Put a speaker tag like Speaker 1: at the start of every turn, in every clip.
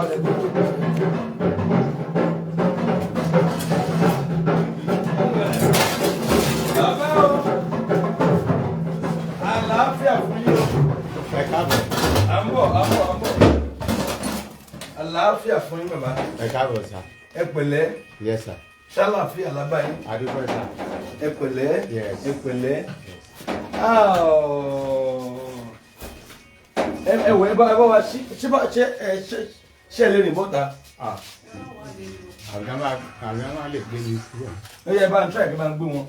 Speaker 1: Farabalẹ̀ gbọ́. Bàbá o, àlàáfíà fún yín o.
Speaker 2: Ẹ káàbọ̀.
Speaker 1: À ń bọ̀, à ń bọ̀, à ń bọ̀. Àlàáfíà fún yín, bàbá.
Speaker 2: Ẹ káàbọ̀, sir.
Speaker 1: Ẹ pẹ̀lẹ́.
Speaker 2: Yes, sir.
Speaker 1: Ṣàlàáfíà lábá yín?
Speaker 2: Adúpẹ́, sir.
Speaker 1: Ẹ pẹ̀lẹ́.
Speaker 2: Yes.
Speaker 1: Ẹ pẹ̀lẹ́. Ah, ẹ wọ, ẹ bá wa ṣí ṣí bá ṣe ẹ ṣe ṣe ẹ lè rìn bọ́ta?
Speaker 2: Ah, àbí máa lè gbé mi kúrò.
Speaker 1: Ẹ yẹ bá ń try kí n máa gbé wọn.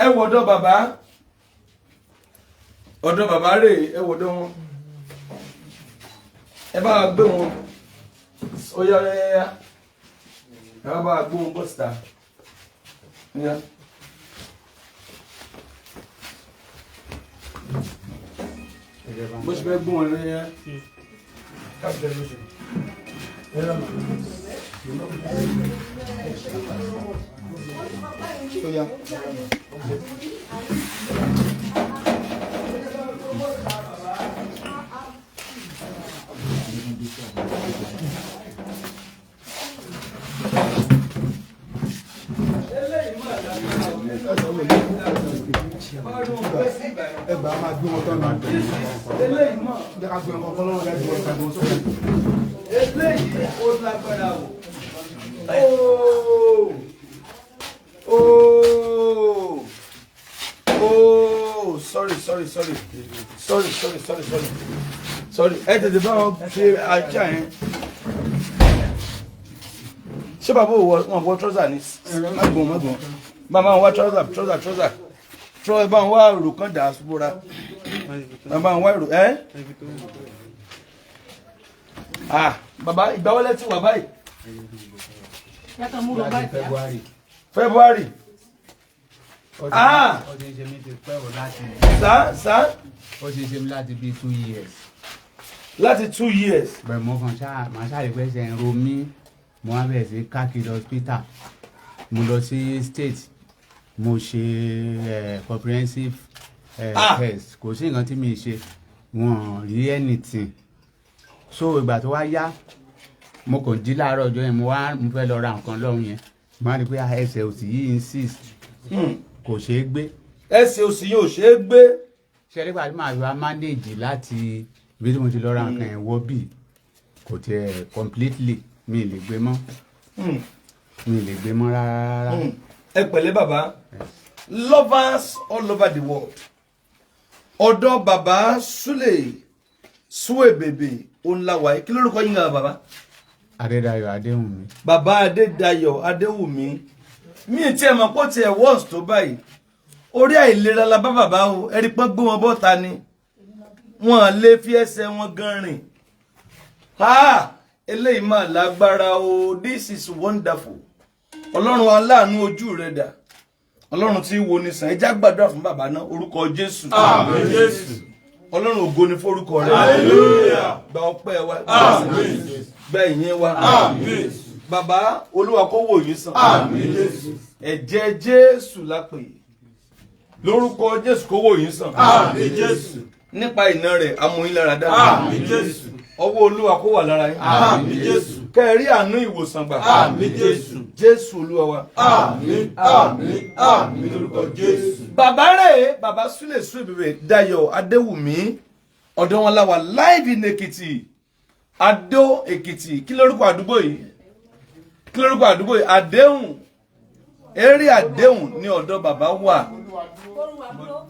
Speaker 1: Ẹ wọ ọ̀dọ̀ bàbá, ọ̀dọ̀ bàbá rè. Ẹ wọ ọ̀dọ̀ wọn, ẹ bá wa gbé wọn. Ó yá, ó yá, yá, ẹ bá wa gbé wọn bọ́ síta. Ó yá. Bó ṣe fẹ́ gbé wọn ló yá. Káàkiri ló ṣe. Ẹ rà mà.
Speaker 3: Ó yá.
Speaker 1: Eléyìí máa lágbára o.
Speaker 3: Ẹ gbà á, máa gbé wọn tán náà.
Speaker 1: Eléyìí mọ̀.
Speaker 3: Jẹ́ ká gbé wọn kọ́kọ́ lọ́wọ́ láti wọ́n gbàgbọ́ sókè.
Speaker 1: Eléyìí ó lágbára o. Ooo, ooo, ooo, sorry, sorry, sorry, sorry, sorry, sorry, sorry, sorry. Ẹ tètè bá wọn ṣe ajá yẹn. Ṣé bàbá ò wọ wọn wọ trouser ni? Má gbọ́n, má gbọ́n. Bàbá wọn wá trouser, trouser, trouser, trouser. Bá wọn wá èrò kan dà á bóra. Bàbá wọn wá èrò ẹ. Ah, bàbá, ìgbà wọlé ti wà báyìí?
Speaker 2: Láti February.
Speaker 1: February.
Speaker 2: Ó ti
Speaker 1: Ah!
Speaker 2: ó ti ń ṣe mí ti pẹ́ o láti
Speaker 1: Sá sá.
Speaker 2: Ó ti ń ṣe mí láti bíi 2 years.
Speaker 1: Láti 2 years.
Speaker 2: Bẹ̀rẹ̀ mo kàn ṣáà màá ṣáà rí pé ṣe ń ro mí. Mo wá bẹ̀rẹ̀ sí káàkiri hospital. Mo lọ sí state, mo ṣe comprehensive
Speaker 1: Ah!
Speaker 2: test. Kò sí nǹkan tí mi ṣe, wọn ò rí anything. So ìgbà tó wá yá, mo kàn jí láàárọ̀ ọjọ́ yẹn, mo wá mo fẹ́ lọ ra nǹkan lọ́hùn yẹn, mo wá rí i pé ẹsẹ̀ òsì yìí insist, kò ṣeé gbé.
Speaker 1: Ẹsẹ̀ òsì yóò ṣe é gbé.
Speaker 2: Ṣe nígbà tí màá fi wá manage láti ibi tí mo ti lọ ra nǹkan yẹn wọ bí, kò tiẹ̀ completely, mi ì lè gbé mọ́. Mi ì lè gbé mọ́ rárá rárá.
Speaker 1: Ẹ pẹ̀lẹ́, bàbá. Lovers all over the world, ọ̀dọ̀ bàbá Sule Suebebe ònlàwà yìí. Kí lórúkọ yín gan, bàbá?
Speaker 2: Adédayọ̀ Adéhùnmí.
Speaker 1: Bàbá Adédayọ̀ Adéwùmí. Mi ì tiẹ̀ mọ̀ pé ó tiẹ̀ worse tó báyìí. Orí àìlera la bá bàbá o. Ẹ̀rí pọ́n gbé wọn bọ́ta ni, wọn lè fi ẹsẹ̀ wọn gan rìn. Ha, eléyìí máa lágbára o. This is wonderful. Ọlọ́run aláàánú, ojú rẹ̀ dà? Ọlọ́run tí wo ni sàn. Ẹ já gbàdúrà fún bàbá náà. Orúkọ Jésù.
Speaker 4: Àmín, Jésù.
Speaker 1: Ọlọ́run, ògo ni forúkọ rẹ̀.
Speaker 4: Hallelujah.
Speaker 1: Gba ọpẹ́ wa.
Speaker 4: Àmín.
Speaker 1: Gba ìyìn wa.
Speaker 4: Àmín.
Speaker 1: Bàbá, Olúwa kó wò yín sàn.
Speaker 4: Àmín, Jésù.
Speaker 1: Ẹ̀jẹ̀ Jésù lápè. Lórúkọ Jésù, kó wò yín sàn.
Speaker 4: Àmín, Jésù.
Speaker 1: Nípa iná rẹ̀, amúyín lára dá.
Speaker 4: Àmín, Jésù.
Speaker 1: Ọwọ́ Olúwa kó wà lára yín.
Speaker 4: Àmín, Jésù.
Speaker 1: Kẹ́ ẹ rí àánú ìwòsàn gbà.
Speaker 4: Àmín, Jésù.
Speaker 1: Jésù Olúwa wa.
Speaker 4: Àmín, àmín, àmín lórúkọ Jésù.
Speaker 1: Bàbá rẹ̀, bàbá Súlè Súlè Dayọ̀ Adéwùmí, ọ̀dọ̀ wọn la wà live in Èkìtì, Adó Èkìtì. Kí lórúkọ àdúgbò yìí? Kí lórúkọ àdúgbò yìí? Àdéhùn, eré Àdéhùn ní ọ̀dọ̀ bàbá wà.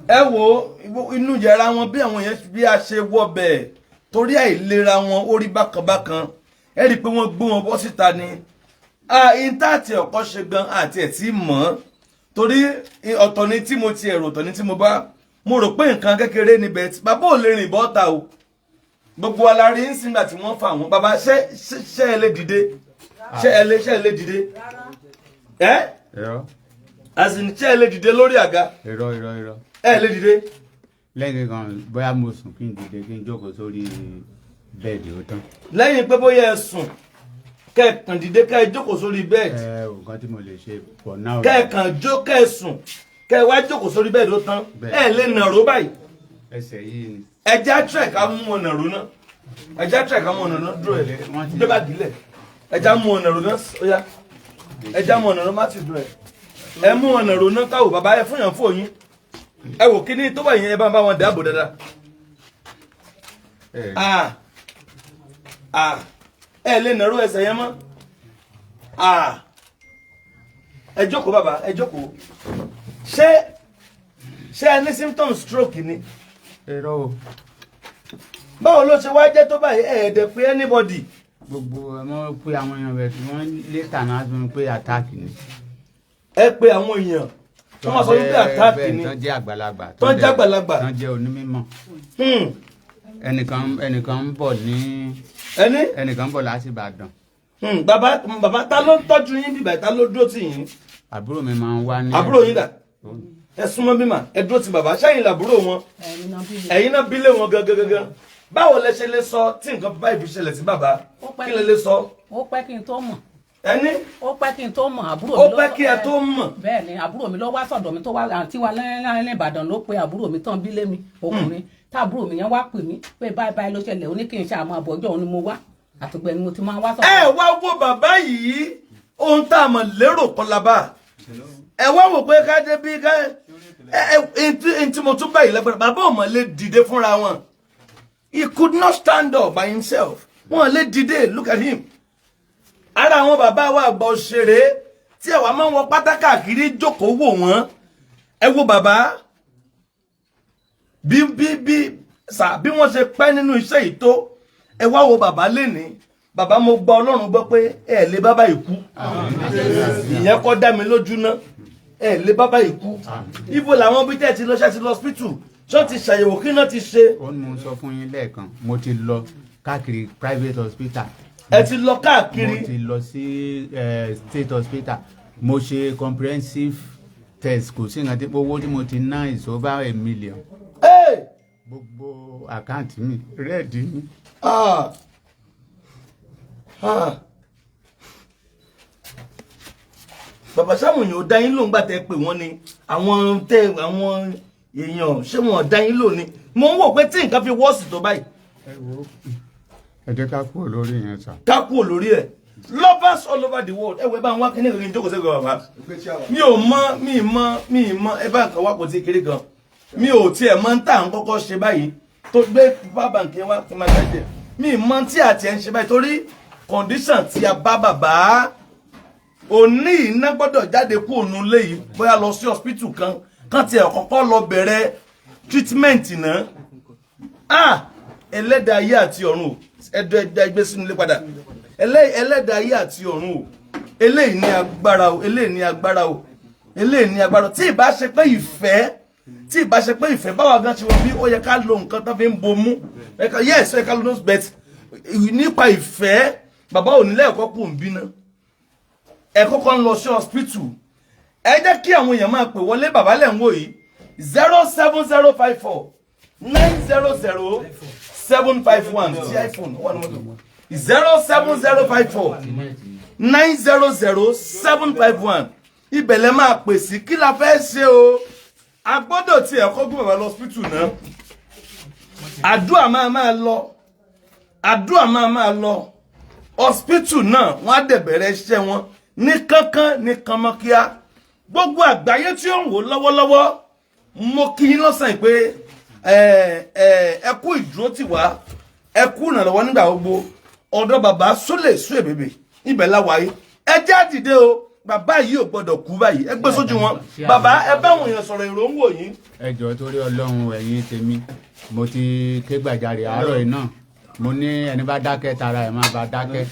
Speaker 1: Ẹ wo inú yàrá wọn, bí àwọn yẹn bí a ṣe wọ bẹ́ẹ̀, torí àìlera wọn, ó rí bákan bákan. Ẹ rí i pé wọ́n gbé wọn bọ́ síta ni. Ìntàtì ọ̀kọ́ ṣe gan àti ẹ̀ tí mọ̀ ọ́n, torí ọ̀tọ̀ ni tí mo ti ẹ̀rọ, ọ̀tọ̀ ni tí mo bá. Mo rò pé nǹkan kékeré níbẹ̀ tí bàbá ò lè rìn bọ́ta o. Gbogbo wa la rí ń sìn gbà tí wọ́n fà wọ́n. Bàbá, ṣé ẹ lè dìde? Ṣé ẹ lè dìde ẹ?
Speaker 2: Irọ́.
Speaker 1: As in, ṣé ẹ lè dìde lórí àga?
Speaker 2: Irọ́, irọ́, irọ́.
Speaker 1: Ẹ lè dìde?
Speaker 2: Lẹ́yìn kan, bóyá mo sùn, kí n dìde, kí n jókòó sórí bẹ́ẹ̀dì, ó tán.
Speaker 1: Lẹ́yìn pé bóyá ẹ sùn, kẹ́ ẹ kàn dìde, kẹ́ ẹ jókòó sórí bẹ́ẹ̀dì.
Speaker 2: Ẹ ò nǹkan tí mo lè ṣe for now.
Speaker 1: Kẹ́ ẹ kàn jó, kẹ́ ẹ sùn, kẹ́ ẹ wá jókòó sórí bẹ́ẹ̀dì, ó tán.
Speaker 2: Bẹ́ẹ̀.
Speaker 1: Ẹ lè nàró báyìí?
Speaker 2: Ẹsẹ̀ yìí ni.
Speaker 1: Ẹ já trek, á mú wọn nàró náà. Ẹja tẹ̀ ká mú ọ̀nà náà dúró ẹ̀.
Speaker 2: Wọ́n ti-
Speaker 1: Gbé báàgì lẹ̀. Ẹja mú ọ̀nà rò náà, ó yá. Ẹja mú ọ̀nà rò má ti dúró ẹ̀. Ẹ mú ọ̀nà rò náà káwò bàbá ẹ fún yàn fún òyìn. Ẹ wò kíní tó bá yẹn, ẹ bá ń bá wọn dáàbò dáadáa.
Speaker 2: Ẹ
Speaker 1: Ah, ah, ẹ lè nàró ẹsẹ̀ yẹn mọ́. Ah, ẹ jókòó bàbá, ẹ jókòó. Ṣé ẹ ní symptoms stroke ni?
Speaker 2: Irọ́ o.
Speaker 1: Báwo ló ṣe wá jẹ́ tó báyìí, ẹ ẹ̀ dẹ̀ pé anybody?
Speaker 2: Gbogbo ẹ mọ̀ pé àwọn èèyàn rẹ̀ tí wọ́n later náà sọ pé attack ni.
Speaker 1: Ẹ pé àwọn èèyàn, wọ́n máa sọ wípé attack ni.
Speaker 2: Tán jẹ́ àgbàlagbà.
Speaker 1: Tán jẹ́ àgbàlagbà.
Speaker 2: Tán jẹ́ onímọ̀. Ẹnìkan ń bọ̀ ní
Speaker 1: Ẹni
Speaker 2: ẹnìkan ń bọ̀ láti Ìbàdàn.
Speaker 1: Bàbá, ta ló ń tọ́jú yín bíbá, ta ló dúró tì yín?
Speaker 2: Àbúrò mi máa ń wá ní.
Speaker 1: Àbúrò yín dà? Ẹ súnmọ́ bímà, ẹ dúró ti bàbá. Sẹ́yìn làbúrò wọn?
Speaker 5: Ẹ̀yin náà bí mi.
Speaker 1: Ẹ̀yin náà bílé wọn gangan gangan. Báwo lẹ ṣe lè sọ tí nǹkan báyìí fi ṣẹlẹ̀ sí bàbá?
Speaker 5: Ó pẹ́.
Speaker 1: Kí lẹ lè sọ?
Speaker 5: Ó pẹ́ kí n tó mọ̀.
Speaker 1: Ẹni
Speaker 5: Ó pẹ́ kí n tó mọ̀, àbúrò
Speaker 1: Ó
Speaker 5: mi ló
Speaker 1: pẹ́ kí ẹ tó mọ̀.
Speaker 5: Bẹ́ẹ̀ ni, àbúrò mi ló wá sọ̀dọ̀ mi tó wá, àǹtí wa lẹ́yìn Ìbàdàn ló pe àbúrò mi tán bílé mi ọkùnrin, tá àbúrò mi yẹn wá pè mí pé báyìí báyìí ló ṣẹlẹ̀, ó ní kí n ṣe àmọ́ àbọ̀jọ́ òun ni mo wá, àtùgbẹ́ ni mo ti máa wá sọ̀dọ̀.
Speaker 1: Ẹ wá wo bàbá yìí, ohun tá a mọ̀ lérò kọlábà, ẹ wá wò pé ká dé bí ká ẹ ẹ ntí mo tún báyìí lẹ́gbẹ̀rẹ́, bàbá ò mọ̀ lè dìde fúnra wọn. He could not stand up by himself. Wọn lè dìde. Look at him. Ara àwọn bàbá wa àgbà òṣèré tí àwa máa ń wọ pátá káàkiri jókòó wò wọ́n. Ẹ wo bàbá, bí sà bí wọ́n ṣe pẹ́ nínú iṣẹ́ yìí tó. Ẹ wá wo bàbá lénìí. Bàbá, mo gba Ọlọ́run gbọ́ pé ẹ lè bàbá yìí kú, ìyẹn kọ́ dá mi lójú ná. Ẹ lè bàbá yìí kú. Ibo làwọn bí tẹ́ ẹ ti lọ? Ṣe ti lọ hospital? Ṣé ti ṣàyẹ̀wò? Kí náà ti ṣe?
Speaker 2: Ó ní mo sọ fún yín lẹ́ẹ̀kan, mo ti lọ káàkiri private hospital.
Speaker 1: Ẹ ti lọ káàkiri.
Speaker 2: Mo ti lọ sí state hospital, mo ṣe comprehensive test, kò sí nǹkan tí owó tí mo ti ná is over 1 million.
Speaker 1: Hey!
Speaker 2: Gbogbo account mi red ni.
Speaker 1: Ah. Ah. Bàbá, sáwọn èèyàn ò dá yín lóhùn gbà tẹ́ pé wọ́n ni àwọn tẹ àwọn èèyàn, ṣé wọn ò dá yín lóhùn ni? Mo ń wò pé tí nǹkan fi wọ́ọ̀sì tó báyìí.
Speaker 2: Ẹ wo, ẹ jẹ́ ká kúrò lórí yẹn sà.
Speaker 1: Ká kúrò lórí ẹ̀. Lovers all over the world, ẹ wọ, ẹ bá ń wá kíní kankan jókòó sẹ́gbẹ̀ẹ́ bàbá. Mi ò mọ, mi ì mọ, mi ì mọ. Ẹ bá nǹkan wá kò tí kéré kan, mi ò tiẹ̀ mọ ń tà ń kọ́kọ́ ṣe báyìí tó gbé power bank yẹn wá kí n máa gbẹ́jẹ̀. Mi ì mọ tí àti ẹ̀ ń ṣe báyìí torí condition tí a bá bàbá òní, iná gbọ́dọ̀ jáde kú òun lé yìí, bóyá lọ sí hospital kan kan tiẹ̀ kọ́kọ́ lọ bẹ̀rẹ̀ treatment náà. Ah, ẹlẹ́dàá ayé àti ọ̀run o, ẹ̀dọ́ ẹ̀dá ẹgbẹ́ sínú ilé padà. Ẹlẹ́dàá ayé àti ọ̀run o, eléyìí ní agbára o, eléyìí ní agbára o, eléyìí ní agbára o. Tí ìbá ṣe pé ìfẹ́, tí ìbá ṣe pé ìfẹ́ báwa gan ṣe wọ́n bí, ó yẹ ká lo nǹkan tó fi ń bomú. Yes, ó yẹ ká lo nose bet nípa ìfẹ́. Bàbá ò nílẹ̀ ẹ̀kọ́ kù ń bínú, ẹ kọ́kọ́ ń lọ sí hospital. Ẹ jẹ́ kí àwọn èèyàn máa pè wọlé. Bàbá lẹ̀ ń wò yìí, 07054900751 tí iPhone wà ní mọ́tò, 07054900751, ibẹ̀ lẹ máa pè sí. Kí la fẹ́ ṣe o? A gbọ́dọ̀ tiẹ̀ kọ́ gbé bàbá lọ hospital náà. Àdúrà máa máa lọ, àdúrà máa máa lọ. Hospital náà, wọ́n á dẹ̀ bẹ̀rẹ̀ iṣẹ́ wọn ní kánkán ní kánmọ́kíá. Gbogbo àgbáyé tí ó ń wò lọ́wọ́lọ́wọ́, mo kí yín lọ́sàn-án pé ẹ ẹ ẹ kú ìdúró tì wá, ẹ kú ìrànlọ́wọ́ nígbà gbogbo. Ọ̀dọ̀ bàbá Sule Suebebe, ibẹ̀ la wà yìí. Ẹ jẹ́ àdìde o, bàbá yìí ò gbọ́dọ̀ kú báyìí. Ẹ gbé sójú wọn. Bàbá, ẹ bá àwọn èèyàn sọ̀rọ̀, èrò ń wò yín.
Speaker 2: Ẹ jọ̀ọ́, torí Ọlọ́run, ẹ̀yin tèmi, mo ti ké gbàjarè àárọ̀ yìí náà. Mo ní ẹni bá dákẹ́ tara ẹ̀ máa bá dákẹ́,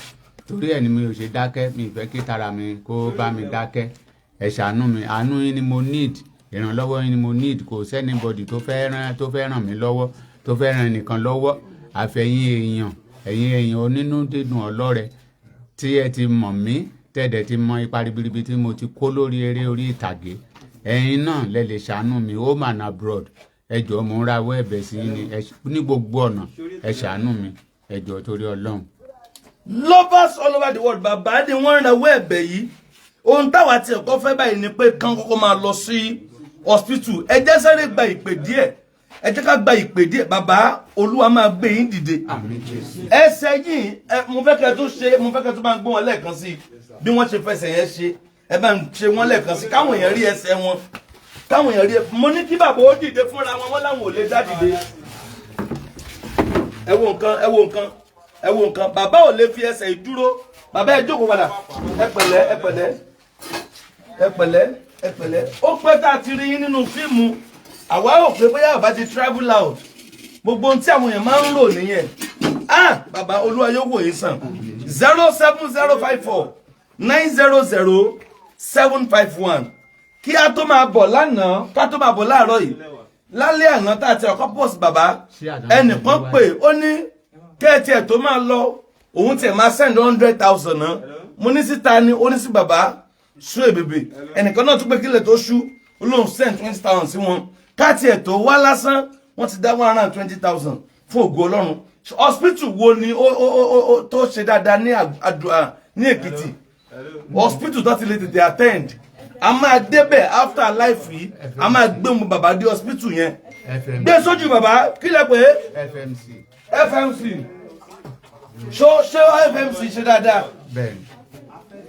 Speaker 2: torí ẹ̀ ni mi ò ṣe dákẹ́. Mi ì fẹ́ kí tara mi kó bá mi dákẹ́. Ẹ ṣàánú mi, àánú yín ni mo need, ìrànlọ́wọ́ yín ni mo need. Kò sí anybody tó fẹ́ ràn mí lọ́wọ́, tó fẹ́ ràn nìkan lọ́wọ́, àfẹ̀yìn èèyàn, ẹ̀yin èèyàn onínú dídùn, ọlọ́rẹ tí ẹ ti mọ̀ mí, tẹ́ẹ̀dẹ̀ ti mọ ipa ribiribi tí mo ti kó lórí eré orí ìtàgé. Ẹ̀yin náà lẹ lè ṣàánú mi, home and abroad. Ẹ jọ̀ọ́, mo ń rawọ́ ẹ̀bẹ̀ sí yín ni ní gbogbo ọ̀nà, ẹ ṣàánú mi, ẹ jọ̀ọ́, torí Ọlọ́run.
Speaker 1: Lovers all over the world, bàbá ni wọ́n ń rawọ́ ẹ̀bẹ̀ yìí. Ohun táwa ti ẹ̀kọ́ fẹ́ báyìí ni pé kán kọ́kọ́ máa lọ sí hospital. Ẹ jẹ́ sáré gba ìpè díẹ̀. Ẹ jẹ́ ká gba ìpè díẹ̀. Bàbá, Olúwa máa gbé yín dìde.
Speaker 2: Àmín Jésù.
Speaker 1: Ẹsẹ̀ yìí, ẹ mo fẹ́ kẹ́ tó ṣe, mo fẹ́ kẹ́ tó máa gbọ́ wọn lẹ́ẹ̀kan sí i bí wọ́n ṣe fẹsẹ̀ yẹn ṣe. Ẹ bá ń ṣe wọ́n lẹ́ẹ̀kan sí i káwọn èèyàn rí ẹsẹ̀ wọn, káwọn èèyàn rí ẹ. Mo ní kí bàbá ó dìde fúnra wọn, wọ́n láwọn ò lè dá dìde. Ẹ wo nǹkan, ẹ wo nǹkan, ẹ wo nǹkan. Bàbá ò lè fi ẹsẹ̀ yìí dúró. Bàbá, ẹ jókòó padà. Ẹ pẹ̀lẹ́, ẹ pẹ̀lẹ́, ẹ pẹ̀lẹ́, ẹ pẹ̀lẹ́. Ó pẹ́ tá a ti rí yín nínú fíìmù. Àwa ò pé bóyá bàbá ti travel out. Gbogbo ohun tí àwọn èèyàn máa ń rò nìyẹn. Ah, bàbá, Olúwa yóò wò yín sàn. 07054900751. Kí a tó máa bọ̀ lánàá, ká tó máa bọ̀ láàárọ̀ yìí, lálẹ́ àná tá a ti ọkọ̀ post bàbá, ẹnìkan pè, ó ní kẹ́ẹ̀tì ẹ̀ tó máa lọ, òun tiẹ̀ máa send 100,000 náà. Mo ní síta ni? Ó ní sí bàbá sú èbèbè. Ẹnìkan náà tún pé kílẹ̀ tó ṣú, ó lóun send 20,000 sí wọn. Káàtì ẹ̀ tó wá lásán, wọ́n ti dá 120,000 fún ògo Ọlọ́run. Hospital wo ni ó tó ṣe dáadáa ní àdúrà ní Èkìtì, hospital tó ti lè tètè attend? A máa débẹ̀ after live yìí. A máa gbé mu bàbá dé hospital yẹn.
Speaker 2: FMC.
Speaker 1: Gbé sójú bàbá. Kí lẹ pé?
Speaker 2: FMC.
Speaker 1: FMC. Ṣó ṣé FMC ṣe dáadáa?
Speaker 2: Bẹ́ẹ̀ni.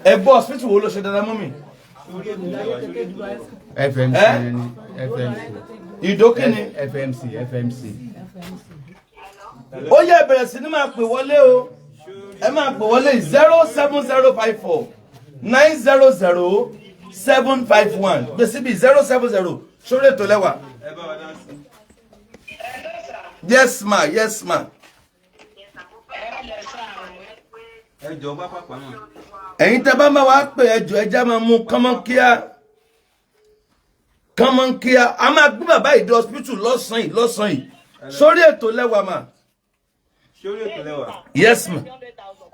Speaker 1: Ẹ gbọ́, hospital wo ló ṣe dáadáa, mummy?
Speaker 2: FMC.
Speaker 1: Eh?
Speaker 2: Yẹn ni FMC.
Speaker 1: Ìdókìní.
Speaker 2: FMC, FMC.
Speaker 1: Ó yẹ, bẹ̀rẹ̀ sí ní máa pè wọlé o. Ẹ máa pè wọlé 07054900751. Gbé síbi 070. Sórí ètò lẹ́wà. Yes ma, yes ma.
Speaker 4: Ẹ jọ bá pàpà náà.
Speaker 1: Ẹ̀yin tẹ́ bá máa wá pè, ẹjọ́ ẹjá máa mú kánmọ́nkíá, kánmọ́nkíá. A máa gbé bàbá ìdí hospital lọ́sàn-án yìí, lọ́sàn-án yìí. Sórí ètò lẹ́wà mà.
Speaker 4: Sórí ètò lẹ́wà.
Speaker 1: Yes ma,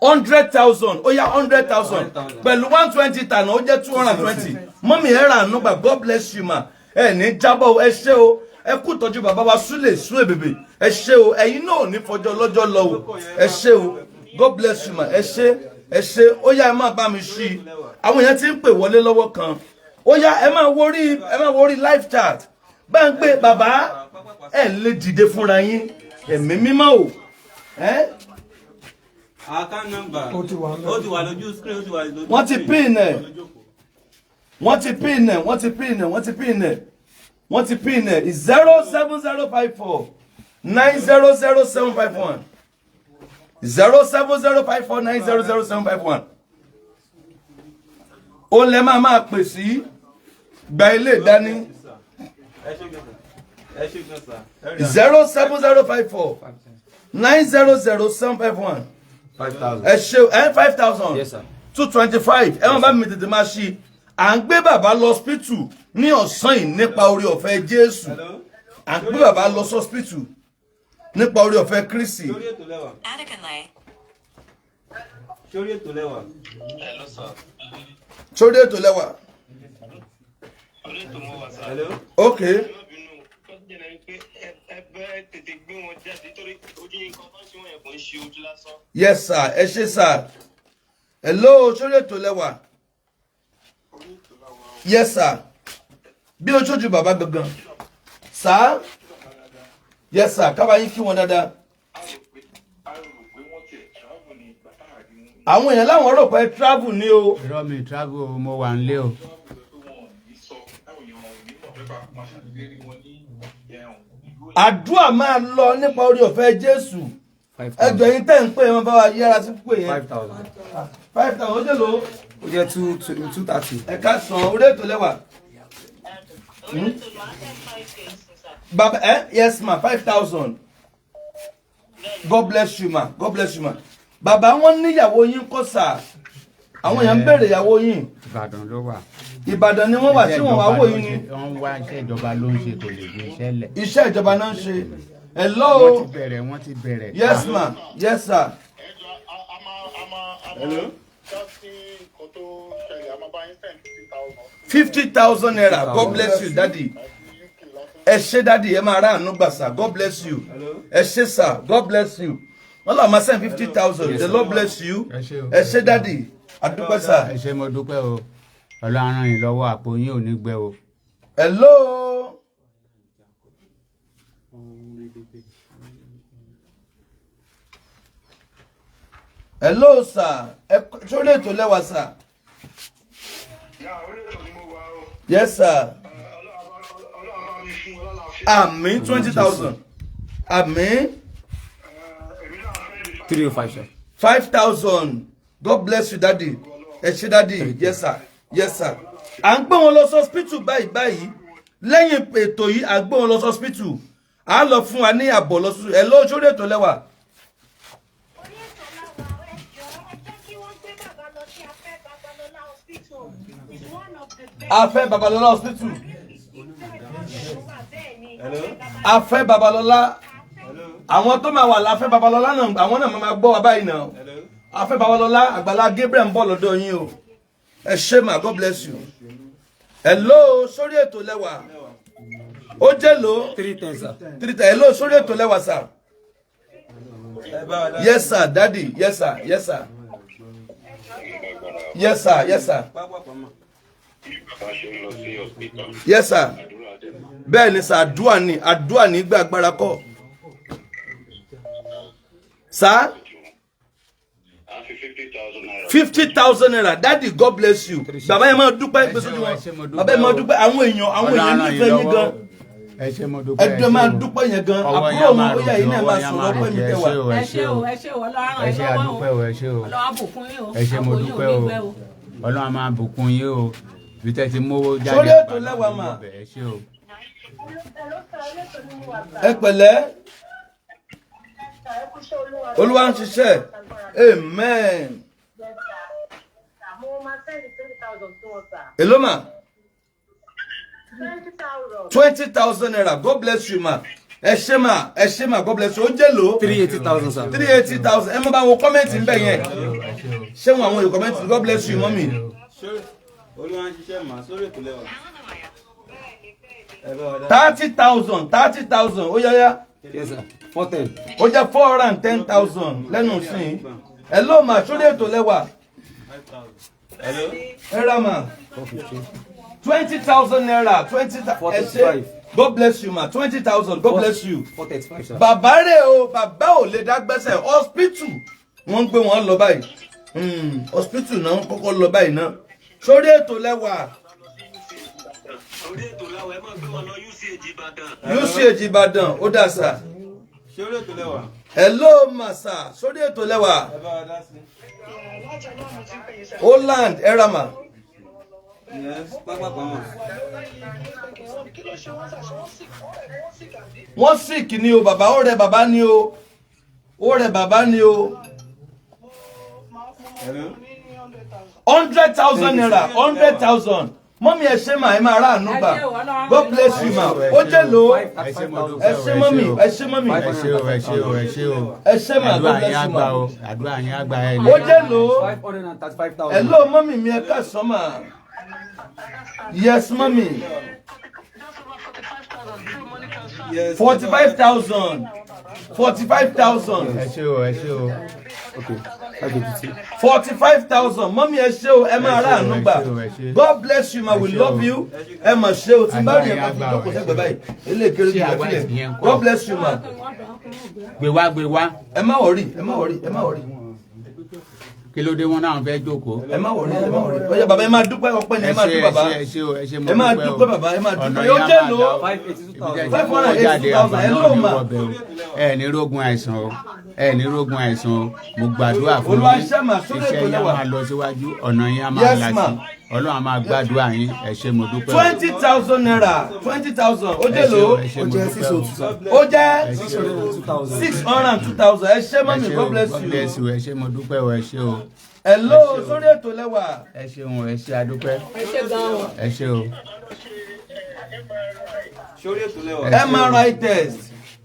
Speaker 1: 100,000. Ó yá, 100,000 pẹ̀lú 120 tànà, ó jẹ́ 220. Mummy, ẹ rà àánú gbà. God bless you ma. Ẹ ní jábọ̀ o, ẹ ṣé o. Ẹ kú ìtọ́jú bàbá wa Súlè sú èbèbè. Ẹ ṣé o. Ẹ̀yin náà ò ní fọjọ́ lọ́jọ́ lọ o. Ẹ ṣé o. God bless you ma. Ẹ ṣé, ẹ ṣé. Ó yá, ẹ máa bá mi ṣí i. Àwọn èèyàn ti ń pè wọlé lọ́wọ́ kan. Ó yá, ẹ máa worí, ẹ máa worí live chat. Bá ń gbé bàbá. Ẹ lè dìde fúnra yín. Ẹ̀mí mímọ́ o, ẹ́.
Speaker 4: Account number.
Speaker 3: Ó ti wà ńbẹ̀.
Speaker 4: Ó ti wà lójú screen, ó ti wà lójú
Speaker 1: Wọ́n ti
Speaker 4: screen.
Speaker 1: pin ẹ̀. Wọ́n ti pin ẹ̀, wọ́n ti pin ẹ̀, wọ́n ti pin ẹ̀, wọ́n ti pin ẹ̀. 07054900751, 07054900751. Ó lẹ máa máa pè sí. Gba ilé ìdání.
Speaker 4: Ẹ ṣé gan sir. Ẹ ṣé gan sir. Ẹ rí.
Speaker 1: 07054900751.
Speaker 4: 5,000.
Speaker 1: Ẹ ṣe ẹ, 5,000.
Speaker 4: Yes, sir.
Speaker 1: 225. Ẹ má bá mi tètè máa ṣí. À ń gbé bàbá lọ hospital ní ọ̀sán yìí nípa orí ọ̀fẹ́ Jésù.
Speaker 4: Hello.
Speaker 1: À ń gbé bàbá lọ hospital nípa orí ọ̀fẹ́ Kristi.
Speaker 4: Sórí ètò lẹ́wà.
Speaker 6: Adekunle.
Speaker 4: Sórí ètò lẹ́wà.
Speaker 1: Sórí ètò lẹ́wà.
Speaker 4: Hello.
Speaker 1: Ok.
Speaker 7: Ẹ bẹ́ tètè gbé wọn jáde torí ojú nǹkan tó ń ṣe wọn yẹn kò ń ṣe ojú lásán.
Speaker 1: Yes sir, ẹ ṣé sir. Hello, sórí ètò lẹ́wà. Yes sir. Bí oṣooṣù bàbá gangan sir. Yes sir. Kábàá yín kí wọn dáadáa. Àwọn èèyàn láwọn rò pé travel ni o.
Speaker 2: Irọ́, mi travel o, mo wà nílé o.
Speaker 1: Àdúrà máa lọ nípa orí ọ̀fẹ́ Jésù. Ẹjọ́ yín tẹ́ ń pè wọn, bá wa yára sí pè yẹn.
Speaker 8: 5,000.
Speaker 1: 5,000, ó jẹ́ lò ó.
Speaker 8: Ó jẹ́ two two two thirty.
Speaker 1: Ẹ̀ka sàn orí ètò lẹ́wà. Bàbá ẹ, yes ma, 5,000. God bless you ma, God bless you ma. Bàbá, wọn níyàwó yín kọ́ sà. Àwọn èèyàn ń béèrè ìyàwó yín.
Speaker 2: Ìbàdàn ló wà.
Speaker 1: Ìbàdàn ni wọ́n wà tí wọ́n wá wò yín ni.
Speaker 2: Wọ́n wá, iṣẹ́ ìjọba ló ń ṣe, kò lè gbé iṣẹ́ lẹ̀.
Speaker 1: Iṣẹ́ ìjọba náà ń ṣe. Hello.
Speaker 2: Wọ́n ti bẹ̀rẹ̀, wọ́n ti bẹ̀rẹ̀.
Speaker 1: Yes ma, yes sir.
Speaker 4: Hello.
Speaker 1: ₦50,000. God bless you, daddy. Ẹ ṣé daddy, ẹ máa rà àánú gbà sir. God bless you. Ẹ ṣé sir, God bless you. Wọ́n lọ máa send 50,000. The Lord bless you.
Speaker 2: Ẹ ṣé o.
Speaker 1: Ẹ ṣé daddy, àdúpẹ́ sir.
Speaker 2: Ẹ ṣé, mo dúpẹ́ o. Ọlọ́run ràn yín lọ́wọ́, àpò yín ò ní gbẹ o.
Speaker 1: Hello. Hello sir, ẹ sórí ètò lẹ́wà sir. Yes sir. Àmín, 20,000. Àmín.
Speaker 8: 305 sir.
Speaker 1: 5,000. God bless you, daddy. Ẹ ṣé, daddy. Yes sir, yes sir. À ń gbé wọn lọ sí hospital báyìí báyìí. Lẹ́yìn ètò yìí, à ń gbé wọn lọ sí hospital, à ń lọ fún wa ní àbọ̀ lọ sí. Ẹ lọ sórí ètò lẹ́wà.
Speaker 6: Orí ètò làwà. Ẹ jọ̀ọ́, ẹ jẹ́ kí wọ́n gbé bàbá lọ sí Afẹ́ Babalọ́lá Hospital. Is one of the best.
Speaker 1: Afẹ́ Babalọ́lá Hospital.
Speaker 6: Bẹ́ẹ̀ ni.
Speaker 1: Afẹ́ Babalọ́lá. Àwọn tó máa wà láfẹ́ Babalọ́lá náà, àwọn náà máa gbọ́ wa báyìí náà. Afẹ́ Babalọ́lá, Àgbàlá Gabriel ń bọ̀ lọ́dọ̀ yín o. Ẹ ṣé mà, God bless you. Hello, sórí ètò lẹ́wà. Ó jẹ́ lò
Speaker 8: 310 sir.
Speaker 1: Three ten. Hello, sórí ètò lẹ́wà sir. Yes sir, daddy. Yes sir, yes sir, yes sir, yes sir.
Speaker 7: Bàbá ṣe ń lọ sí hospital.
Speaker 1: Yes sir.
Speaker 7: Àdúrà dẹ̀.
Speaker 1: Bẹ́ẹ̀ ni sir, àdúà ni, àdúà ní gbà, agbára kọ́ sir.
Speaker 7: À ń fi ₦50,000.
Speaker 1: ₦50,000. Daddy, God bless you. Bàbá yẹn máa dúpẹ́ gbèsè
Speaker 2: Ẹ ṣé o,
Speaker 1: wọn.
Speaker 2: ẹ ṣé, mo dúpẹ́
Speaker 1: Bàbá yẹn máa
Speaker 2: o.
Speaker 1: dúpẹ́. Àwọn èèyàn
Speaker 2: Ọlọ́run ràn yín
Speaker 1: nífẹ̀ẹ́ yín
Speaker 2: lọ́wọ́.
Speaker 1: gan.
Speaker 2: Ẹ ṣé, mo dúpẹ́.
Speaker 1: Ẹdùn máa dúpẹ́ yẹn gan.
Speaker 2: Ọwọ́
Speaker 1: Àbúrò
Speaker 2: yẹn á
Speaker 1: wọn
Speaker 2: máa
Speaker 1: ó yà yín náà
Speaker 2: ròkè,
Speaker 1: máa
Speaker 2: ọwọ́ yẹn á
Speaker 1: sọ̀rọ̀
Speaker 2: máa
Speaker 1: ọpẹ́ mi
Speaker 2: ròkè. Ẹ
Speaker 1: tẹwà.
Speaker 2: ṣé o,
Speaker 5: Ẹ
Speaker 2: ẹ
Speaker 5: ṣé
Speaker 2: ṣé
Speaker 5: o,
Speaker 2: o.
Speaker 5: ẹ ṣé o. Ọlọ́run
Speaker 2: Ẹ
Speaker 5: ràn
Speaker 2: ṣé,
Speaker 5: yín lọ́wọ́
Speaker 2: àdúpẹ́
Speaker 5: o.
Speaker 2: o, ẹ ṣé o.
Speaker 5: Ọlọ́run á bùkún yín o.
Speaker 2: Ẹ ṣé, mo
Speaker 5: Àpò yín ò
Speaker 2: dúpẹ́
Speaker 5: ní
Speaker 2: o.
Speaker 5: gbẹ o.
Speaker 2: Ọlọ́run á máa bùkún yín o, bí tẹ́ ti mówó jáde.
Speaker 1: Sórí ètò lẹ́wà mà.
Speaker 2: Ẹ ṣé o.
Speaker 1: Ẹ pẹ̀lẹ́. Olúwa ń ṣiṣẹ́, amen.
Speaker 6: Mo máa send 20,000 sí wọn sir.
Speaker 1: Èló mà?
Speaker 6: 20,000.
Speaker 1: ₦20,000. God bless you ma. Ẹ ṣé mà, ẹ ṣé mà, God bless you. Ó jẹ́ lò
Speaker 8: 380,000 sir.
Speaker 1: 380,000. Ẹ má bá wo comment ń bẹ̀ yẹn.
Speaker 2: Ẹ ṣé o.
Speaker 1: Ṣé wọn àwọn èèyàn comment? God bless you, mummy.
Speaker 4: Olúwa ń ṣiṣẹ́ mà, sórí ètò lẹ́wà. Ẹ bá wa dá.
Speaker 1: 30,000, 30,000. Ó yáyá.
Speaker 8: Yes sir, 410.
Speaker 1: Ó jẹ́ 410,000 lẹ́nu sí i. Ẹ ló mà, sórí ètò lẹ́wà.
Speaker 4: Hello.
Speaker 1: Ẹ rà mà. ₦20,000, twenty. Ẹ ṣé.
Speaker 8: 45.
Speaker 1: God bless you ma. 20,000. God bless you.
Speaker 8: 435 sir.
Speaker 1: Bàbá rẹ̀ o, bàbá ò lè dá gbẹ́sẹ̀. Hospital wọ́n ń gbé wọn lọ báyìí. Hospital náà ń kọ́kọ́ lọ báyìí náà. Sórí ètò lẹ́wà.
Speaker 7: Orí ètò làwọn, ẹ máa gbé wọn lọ UCH Ìbàdàn.
Speaker 1: UCH Ìbàdàn, ó dà sà.
Speaker 4: Sórí ètò lẹ́wà.
Speaker 1: Hello màsà, sórí ètò lẹ́wà.
Speaker 4: Ẹ bá wa dá sí.
Speaker 1: Holland erama.
Speaker 4: Yes, pápá pamọ́.
Speaker 1: Wọ́n sick ni o. Bàbá, ó rẹ bàbá ni o, ó rẹ bàbá ni o.
Speaker 4: Hello.
Speaker 1: ₦100,000, 100,000. Mummy, ẹ ṣé mà, ẹ máa rà àánú gbà.
Speaker 5: Ẹ ṣé o, Ọlọ́run
Speaker 1: God bless you ma. Ó jẹ́ lò ó.
Speaker 2: Ẹ ṣé, mo dúpẹ́
Speaker 1: Ẹ
Speaker 2: o.
Speaker 1: ṣé mummy, ẹ ṣé mummy.
Speaker 2: Ẹ ṣé o, ẹ ṣé o, ẹ ṣé o.
Speaker 1: Ẹ ṣé mà, God
Speaker 2: Àdúrà yín
Speaker 1: bless
Speaker 2: á
Speaker 1: you
Speaker 2: gbà
Speaker 1: ma.
Speaker 2: o, àdúrà yín á gbà. Ẹ
Speaker 1: Ó jẹ́ lò ó.
Speaker 8: 535,000.
Speaker 1: Hello mummy mi, ẹ káàsán mà. Yes mummy.
Speaker 4: Yes.
Speaker 1: 45,000, 45,000.
Speaker 2: Ẹ ṣé o, ẹ ṣé o.
Speaker 8: Okay, 582.
Speaker 1: 45,000. Mummy, ẹ ṣé o, ẹ máa rà àánú gbà.
Speaker 2: Ẹ ṣé o, ẹ ṣé.
Speaker 1: God bless you ma, we
Speaker 2: Ẹ ṣé
Speaker 1: love
Speaker 2: o.
Speaker 1: you. Ẹ mà ṣé o. Tí bá rí ẹ máa fi
Speaker 2: Àdúrà yín á gbà
Speaker 1: jókòó
Speaker 2: o, ẹ
Speaker 1: sẹ́gbẹ̀ẹ́
Speaker 2: ṣé.
Speaker 1: báyìí, eléyìí kéré
Speaker 2: Ṣé
Speaker 1: jù
Speaker 2: àwa
Speaker 1: lẹ́fílẹ̀.
Speaker 2: ìyẹn ń kọ́?
Speaker 1: God bless you ma.
Speaker 2: Gbé wá, gbé wá.
Speaker 1: Ẹ má worry, ẹ má worry, ẹ má worry.
Speaker 2: Kí ló dé? Wọn náà fẹ́ jókòó.
Speaker 1: Ẹ má worry, ẹ má worry. Ó yá bàbá, ẹ máa dúpẹ́. Ọpẹ́ ni ẹ
Speaker 2: Ẹ
Speaker 1: máa
Speaker 2: ṣé,
Speaker 1: dúpẹ́
Speaker 2: ẹ
Speaker 1: bàbá.
Speaker 2: ṣé, ẹ ṣé o, ẹ ṣé, mo
Speaker 1: Ẹ máa
Speaker 2: dúpẹ́ o.
Speaker 1: dúpẹ́ bàbá, ẹ máa
Speaker 2: Ọ̀nà
Speaker 1: dúpẹ́.
Speaker 2: yín
Speaker 1: Ó
Speaker 2: á
Speaker 1: jẹ́
Speaker 2: máa
Speaker 1: lò
Speaker 2: là
Speaker 1: ó.
Speaker 2: o.
Speaker 8: 582,000.
Speaker 2: Ibi tẹ́ ti mówó jáde,
Speaker 1: 582,000.
Speaker 2: àgbà
Speaker 1: Ẹ
Speaker 2: náà
Speaker 1: ló
Speaker 2: ní
Speaker 1: mà.
Speaker 2: wọbẹ̀ o. Ẹ ní rógun àìsàn o, ẹ ní rógun àìsàn o. Mo gbàdúrà fún
Speaker 1: Olúwa
Speaker 2: yín.
Speaker 1: ṣe mà, sórí
Speaker 2: Iṣẹ́
Speaker 1: ètò
Speaker 2: yín á
Speaker 1: lẹ́wà.
Speaker 2: máa lọ síwájú, ọ̀nà yín á máa
Speaker 1: Yes,
Speaker 2: là
Speaker 1: ma.
Speaker 2: sí. Ọlọ́run á máa gbàdúrà yín. Ẹ ṣé, mo dúpẹ́ o.
Speaker 1: ₦20,000, 20,000. Ó
Speaker 2: Ẹ
Speaker 1: jẹ́
Speaker 2: ṣé
Speaker 1: lò
Speaker 2: o,
Speaker 1: ó.
Speaker 2: ẹ ṣé,
Speaker 8: Ó
Speaker 2: mo
Speaker 8: jẹ́
Speaker 2: dúpẹ́
Speaker 8: six
Speaker 2: o.
Speaker 8: oh two sir.
Speaker 1: Ó jẹ́
Speaker 2: Ẹ ṣé o.
Speaker 8: 602,000.
Speaker 1: 602,000. Ẹ ṣé
Speaker 2: Ẹ
Speaker 1: mummy,
Speaker 2: ṣé
Speaker 1: God
Speaker 2: o,
Speaker 1: bless
Speaker 2: God
Speaker 1: you.
Speaker 2: bless you. Ẹ ṣé, mo dúpẹ́ o, ẹ ṣé o.
Speaker 1: Hello,
Speaker 2: Ẹ ṣé o.
Speaker 1: sórí ètò lẹ́wà.
Speaker 2: Ẹ ṣeun, ẹ ṣé, adúpẹ́.
Speaker 5: Ẹ ṣé gan o.
Speaker 2: Ẹ ṣé o.
Speaker 4: Sórí ètò lẹ́wà.
Speaker 2: Ẹ ṣé o.
Speaker 1: MRI test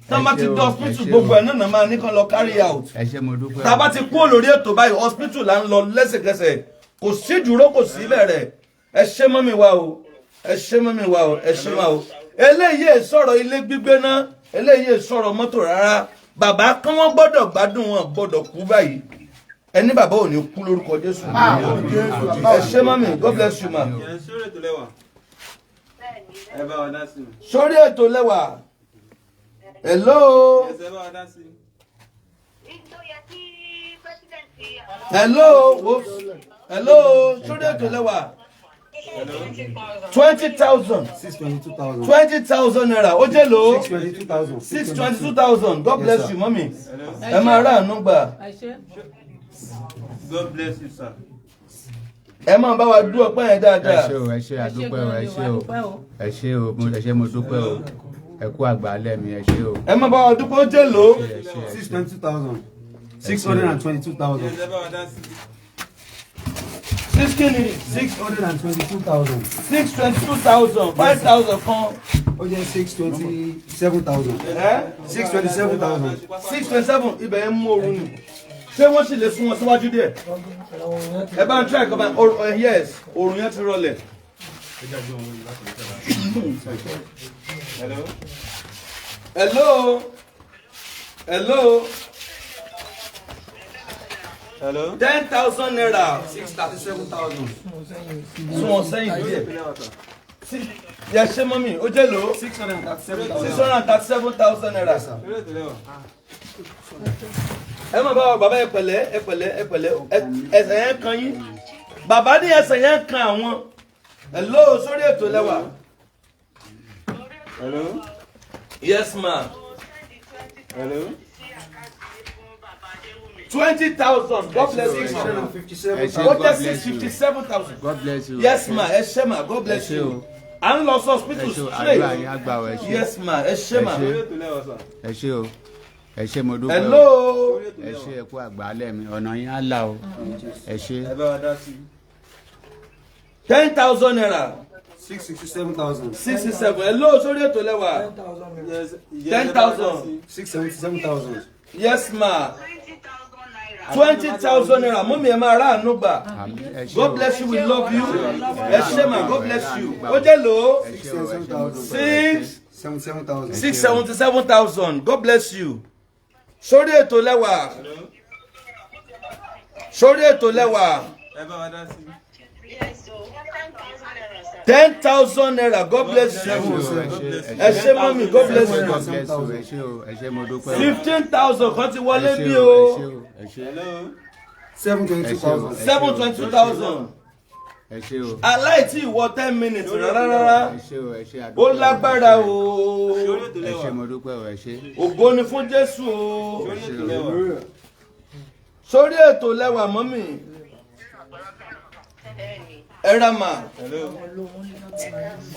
Speaker 1: tá bá ti
Speaker 2: Ẹ ṣé
Speaker 1: dé
Speaker 2: o,
Speaker 1: hospital,
Speaker 2: ẹ ṣé o.
Speaker 1: gbogbo ẹ̀ náà máa ní kán lọ carry out.
Speaker 2: Ẹ ṣé, mo dúpẹ́ o.
Speaker 1: Tá a bá ti kúrò lórí ètò báyìí, hospital là ń lọ lẹ́sẹ̀kẹsẹ̀. Kò sí dúró, kò sí bẹ̀rẹ̀. Ẹ ṣé mummy wa o, ẹ ṣé mummy wa o, ẹ ṣé ma o. Eléyìí è sọ̀rọ̀ ilé gbígbé náà, eléyìí è sọ̀rọ̀ mọ́tò rárá. Bàbá kán, wọ́n gbọ́dọ̀ gbádùn, wọn gbọ́dọ̀ kú báyìí. Ẹni bàbá ò ní kú lórúkọ Jésù. Ẹ ṣé mummy, God bless you ma.
Speaker 4: Yes, sórí ètò lẹ́wà. Ẹ bá wa dá sí.
Speaker 1: Sórí ètò lẹ́wà. Hello.
Speaker 4: Yes, ẹ bá wa dá sí.
Speaker 6: Tó yẹ kí president
Speaker 1: Hello, whoops. Hello, sórí ètò lẹ́wà. 20,000.
Speaker 8: 622,000.
Speaker 1: 20,000 naira. Ó jẹ́ lò ó.
Speaker 8: 622,000.
Speaker 1: 622,000. God bless
Speaker 8: Yes, sir.
Speaker 1: you, mummy. Ẹ máa rà àánú gbà.
Speaker 5: Ẹ ṣé.
Speaker 7: God bless you, sir.
Speaker 1: Ẹ máa bá wa dú ọpẹ́ yẹn
Speaker 2: Ẹ
Speaker 1: dáadáa.
Speaker 2: ṣé o, ẹ ṣé,
Speaker 5: Ẹ ṣé
Speaker 2: àdúpẹ́ o,
Speaker 5: gan
Speaker 2: ẹ
Speaker 5: ni o,
Speaker 2: ṣé o,
Speaker 5: àdúpẹ́ o.
Speaker 2: ẹ ṣé o, ẹ ṣé, mo dúpẹ́ o, ẹ kú àgbálẹ̀ mi, ẹ ṣé o.
Speaker 1: Ẹ máa bá wa dúpẹ́. Ó jẹ́ lò ó.
Speaker 2: Ẹ ṣé, ẹ ṣé.
Speaker 8: 622,000. 622,000.
Speaker 7: Yes, ẹ bá wa dá sí.
Speaker 1: Six kini?
Speaker 8: 622,000.
Speaker 1: 622,000. 5,000 kan.
Speaker 8: Ó jẹ́ 627,000.
Speaker 1: Ẹ
Speaker 8: 627,000.
Speaker 1: 627. Ibẹ̀ yẹn mú ooru ni. Ṣé wọ́n sì lè sún wọn síwájú díẹ̀? Ẹ bá ń try kọ́ bá ń, yes, oorun yẹn ti rọlẹ̀.
Speaker 7: Hello.
Speaker 1: Hello, hello.
Speaker 7: Hello.
Speaker 1: 10,000 naira.
Speaker 8: 637,000.
Speaker 1: Sún wọn sẹ́yìn díẹ̀. Yẹ ṣé, mummy. Ó jẹ́ lò ó.
Speaker 8: 637,000.
Speaker 1: 637,000 naira.
Speaker 7: Sórí ètò lẹ́wà.
Speaker 1: Ẹ má bá wa bàbá. Ẹ pẹ̀lẹ́, ẹ pẹ̀lẹ́, ẹ pẹ̀lẹ́. Ẹsẹ̀ yẹn kan yín. Bàbá ní ẹsẹ̀ yẹn kan àwọn. Hello, sórí ètò lẹ́wà.
Speaker 7: Hello.
Speaker 1: Yes, ma.
Speaker 7: Hello.
Speaker 1: 20,000. God bless you, ma.
Speaker 2: Ẹ ṣé,
Speaker 1: Ó
Speaker 2: God
Speaker 1: jẹ́
Speaker 2: bless
Speaker 1: six
Speaker 2: you.
Speaker 1: fifty seven thousand.
Speaker 2: God bless you.
Speaker 1: Yes, ma. Ẹ ṣé, ma. God bless
Speaker 2: Ẹ ṣé
Speaker 1: you.
Speaker 2: o.
Speaker 1: À ń lọ sí
Speaker 2: Ẹ
Speaker 1: hospital
Speaker 2: ṣé o, àdúrà yín
Speaker 1: straight.
Speaker 2: á gbà o, ẹ ṣé.
Speaker 1: Yes, ma. Ẹ ṣé, ma.
Speaker 2: Ẹ ṣé.
Speaker 7: Sórí ètò lẹ́wà, sir.
Speaker 2: Ẹ ṣé o, ẹ ṣé, mo dúpẹ́ o.
Speaker 1: Hello.
Speaker 7: Sórí ètò
Speaker 2: Ẹ
Speaker 7: lẹ́wà.
Speaker 2: ṣé, ẹ kú àgbálẹ̀ mi, ọ̀nà yín á là o, ẹ ṣé.
Speaker 7: Ẹ bá wa dá sí.
Speaker 1: 10,000 naira.
Speaker 8: 667,000.
Speaker 1: 67. Hello, sórí ètò lẹ́wà.
Speaker 7: Yes, yes,
Speaker 1: Ten
Speaker 7: ẹ bá wa dá
Speaker 1: thousand.
Speaker 7: sí.
Speaker 8: 677,000.
Speaker 1: Yes, ma. 20,000 naira. Mummy, ẹ máa rà àánú gbà.
Speaker 2: Àmín, ẹ ṣé
Speaker 1: God
Speaker 2: o.
Speaker 1: bless you, we love you. Ẹ ṣé, ma. God bless you. Ó jẹ́ lò ó.
Speaker 2: Ẹ ṣé o, ẹ ṣé, mo dúpẹ́ o, ẹ ṣé.
Speaker 1: Six
Speaker 8: 77,000.
Speaker 1: 677,000. God bless you. Sórí ètò lẹ́wà. Sórí ètò lẹ́wà.
Speaker 7: Ẹ bá wa dá sí.
Speaker 1: 10,000 naira. God bless
Speaker 2: Ẹ ṣé
Speaker 1: you.
Speaker 2: o, ẹ ṣé,
Speaker 1: Ẹ ṣé, mummy. God bless you.
Speaker 2: God bless you. Ẹ ṣé o, ẹ ṣé, mo dúpẹ́ o.
Speaker 1: 15,000 kan ti wọlé
Speaker 2: Ẹ ṣé
Speaker 1: bí
Speaker 2: o,
Speaker 1: o.
Speaker 2: ẹ ṣé o, ẹ ṣé.
Speaker 7: Hello.
Speaker 8: 722,000.
Speaker 1: 722,000.
Speaker 2: Ẹ ṣé o.
Speaker 1: Aláìtí ìwọ 10 minutes rárá rárá.
Speaker 2: Ẹ ṣé o, ẹ ṣé, àdúpẹ́
Speaker 1: Ó
Speaker 2: o.
Speaker 1: lágbára o.
Speaker 7: Sórí ètò
Speaker 2: Ẹ
Speaker 7: lẹ́wà.
Speaker 2: ṣé, mo dúpẹ́ o, ẹ ṣé.
Speaker 1: Ògo ni fún Jésù o.
Speaker 7: Sórí ètò lẹ́wà.
Speaker 1: Sórí ètò lẹ́wà, mummy. Ẹ ra mà.
Speaker 7: Hello.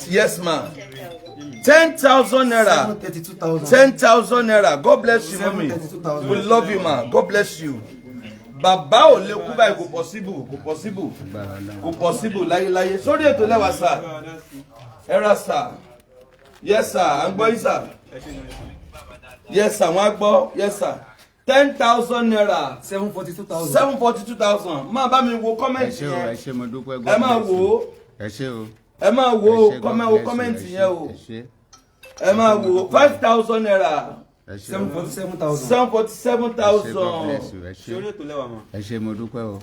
Speaker 1: Yes, ma. 10,000 naira.
Speaker 8: 732,000.
Speaker 1: 10,000 naira. God bless you, mummy.
Speaker 8: 732,000.
Speaker 1: We love you, ma. God bless you. Bàbá ò lè kú báyìí, kò possible, kò possible,
Speaker 2: Agbára Ọlọ́run.
Speaker 1: kò possible láyéláyé. Sórí ètò lẹ́wà, sir.
Speaker 7: Ẹ bá wa dá sí.
Speaker 1: Ẹ ra, sir. Yes, sir. À ń gbọ́ yín, sir.
Speaker 7: Ẹ ṣé gan ni.
Speaker 1: Yes, sir. Wọ́n á gbọ́. Yes, sir. 10,000 naira.
Speaker 8: 742,000.
Speaker 1: 742,000. Máa bá mi wo
Speaker 2: Ẹ
Speaker 1: comment
Speaker 2: ṣé o, ẹ
Speaker 1: yẹn.
Speaker 2: ṣé, mo dúpẹ́.
Speaker 1: Ẹ máa wò ó.
Speaker 2: Ẹ ṣé o.
Speaker 1: Ẹ máa wo
Speaker 2: Ẹ ṣé, God
Speaker 1: comment, wo
Speaker 2: bless you,
Speaker 1: comment
Speaker 2: ẹ ṣé,
Speaker 1: yẹn o.
Speaker 2: ẹ ṣé.
Speaker 1: Ẹ máa wò ó. 5,000 naira.
Speaker 2: Ẹ ṣé o.
Speaker 8: 747,000.
Speaker 1: 747
Speaker 2: Ẹ ṣé, God
Speaker 1: thousand.
Speaker 2: bless you, ẹ ṣé.
Speaker 7: Sórí ètò lẹ́wà, ma.
Speaker 2: Ẹ ṣé, mo dúpẹ́ o.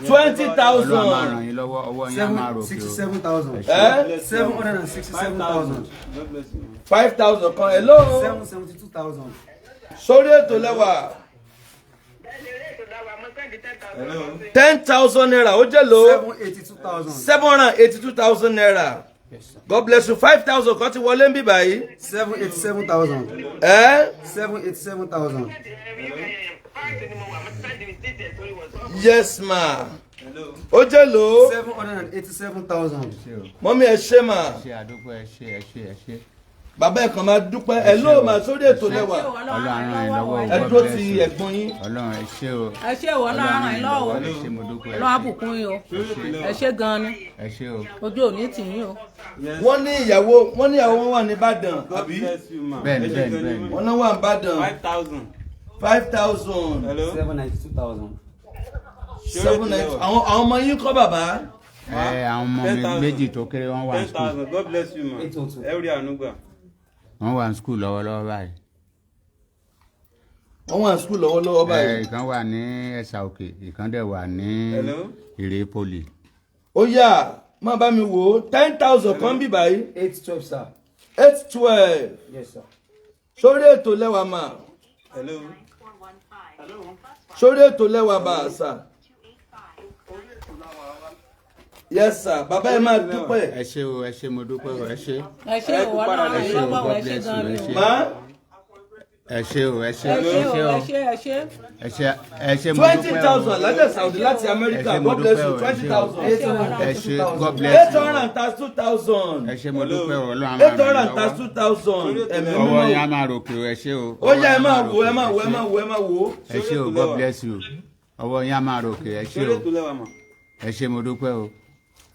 Speaker 1: Twenty
Speaker 2: Ọlọ́run á máa ràn
Speaker 1: thousand.
Speaker 2: yín lọ́wọ́, ọwọ́ yín á máa ròkè o.
Speaker 8: 767,000.
Speaker 1: Ẹ
Speaker 8: 767,000.
Speaker 7: God bless you.
Speaker 1: 5,000 kan. Hello.
Speaker 8: 772,000.
Speaker 1: Sórí ètò lẹ́wà.
Speaker 7: Hello.
Speaker 1: 10,000 naira. Ó jẹ́ lò ó.
Speaker 8: 782,000.
Speaker 1: 782,000 naira. God bless you. 5,000 kan ti wọlé ń bí báyìí.
Speaker 8: 787,000.
Speaker 1: Ẹ
Speaker 8: 787,000.
Speaker 1: Yes, ma.
Speaker 7: Hello.
Speaker 1: Ó jẹ́ lò ó.
Speaker 8: 787,000.
Speaker 2: Ẹ ṣé o.
Speaker 1: Mummy, ẹ ṣé, mà.
Speaker 2: Ẹ ṣé, àdúpẹ́, ẹ ṣé, ẹ ṣé, ẹ ṣé.
Speaker 1: Bàbá ẹ̀ kàn máa dúpẹ́. Ẹ ló mà sórí ètò lẹ́wà.
Speaker 2: Ọlọ́run á ràn yín lọ́wọ́ o.
Speaker 1: Ẹ
Speaker 2: God
Speaker 1: dúró
Speaker 2: bless
Speaker 1: ti
Speaker 2: you.
Speaker 1: ẹ̀gbọ́n yín.
Speaker 2: Ọlọ́run, ẹ ṣé o.
Speaker 5: Ẹ ṣé o, Ọlọ́run á ràn yín lọ́wọ́.
Speaker 2: Ẹ ṣé, mo dúpẹ́.
Speaker 5: Ọlọ́run á bùkún yín o. Ẹ ṣé gan ni.
Speaker 2: Ẹ ṣé o.
Speaker 5: Ojú òní tì yín o.
Speaker 1: Wọ́n ní ìyàwó, wọ́n ní ìyàwó wọn wà ní Ìbàdàn,
Speaker 7: God
Speaker 1: àbí?
Speaker 7: bless you, ma.
Speaker 2: Bẹ́ẹ̀ni,
Speaker 7: Ẹ ṣé
Speaker 2: bẹ́ẹ̀ni,
Speaker 7: gan ni,
Speaker 2: bẹ́ẹ̀ni.
Speaker 1: Wọ́n náà wà ní Ìbàdàn.
Speaker 7: 5,000.
Speaker 1: 5,000.
Speaker 7: Hello.
Speaker 8: 792,000.
Speaker 1: Seven nine. Àwọn ọmọ yín kọ́, bàbá?
Speaker 2: Ẹ àwọn ọmọ mi
Speaker 7: 10,000.
Speaker 2: méjì tó kéré, wọ́n wà ní
Speaker 7: ten
Speaker 2: school.
Speaker 7: thousand. God bless you, ma.
Speaker 8: 802.
Speaker 7: Ẹ rí àánú gbà.
Speaker 2: Wọ́n wà ní school lọ́wọ́lọ́wọ́ báyìí.
Speaker 1: Wọ́n wà ní school lọ́wọ́lọ́wọ́
Speaker 2: Ẹ
Speaker 1: báyìí.
Speaker 2: ìkan wà ní Ẹ̀sà Òkè, ìkan dẹ̀ wà ní
Speaker 7: Hello.
Speaker 2: Ìrè Poly.
Speaker 1: Ó yá, má bá mi wò ó. 10,000 kan bí báyìí.
Speaker 8: 812, sir.
Speaker 1: 812.
Speaker 8: Yes, sir.
Speaker 1: Sórí ètò lẹ́wà, mà.
Speaker 7: Hello.
Speaker 1: Sórí ètò lẹ́wà, bá a sà. Yes sir, bàbá ẹ máa dúpẹ́.
Speaker 2: Ẹ ṣé o, ẹ ṣé, mo dúpẹ́ o, ẹ ṣé.
Speaker 5: Ẹ ṣé o, Ọlọ́run ràn yín lọ́wọ́ o, ẹ ṣé gan ni o.
Speaker 1: Má
Speaker 2: Ẹ ṣé o, ẹ ṣé,
Speaker 5: Ẹ
Speaker 2: ẹ
Speaker 5: ṣé
Speaker 2: ṣé
Speaker 5: o,
Speaker 2: o,
Speaker 5: ẹ ṣé, ẹ ṣé.
Speaker 2: ẹ ṣé, ẹ ṣé, mo dúpẹ́ o.
Speaker 1: 20,000 lájẹ̀ Saudi láti Amẹ́ríkà.
Speaker 2: Ẹ ṣé, mo
Speaker 1: God bless
Speaker 2: dúpẹ́
Speaker 1: you.
Speaker 2: o, ẹ
Speaker 1: twenty
Speaker 2: ṣé o.
Speaker 1: thousand.
Speaker 5: Ẹ ṣé o, Ọlọ́run.
Speaker 2: Ẹ ṣé, God bless
Speaker 1: eight
Speaker 2: you.
Speaker 1: hundred and thirty two thousand.
Speaker 2: Ẹ ṣé, mo dúpẹ́ o, Ọlọ́run á máa
Speaker 1: eight
Speaker 2: ràn
Speaker 1: hundred
Speaker 2: yín
Speaker 1: and thirty
Speaker 2: lọ́wọ́.
Speaker 1: two thousand. Ẹ̀mí
Speaker 2: Ọwọ́ yín á
Speaker 1: mímọ́.
Speaker 2: máa ròkè o, ẹ ṣé o.
Speaker 1: Ó yá, ẹ máa wò, ẹ máa wò, ẹ máa wò, ẹ máa wò.
Speaker 2: Ẹ ṣé o, God bless you. Ọwọ́ yín á máa ròkè, ẹ ṣé
Speaker 8: Sórí
Speaker 2: o.
Speaker 8: ètò lẹ́wà mà.
Speaker 2: Ẹ ṣé, mo dúpẹ́ o.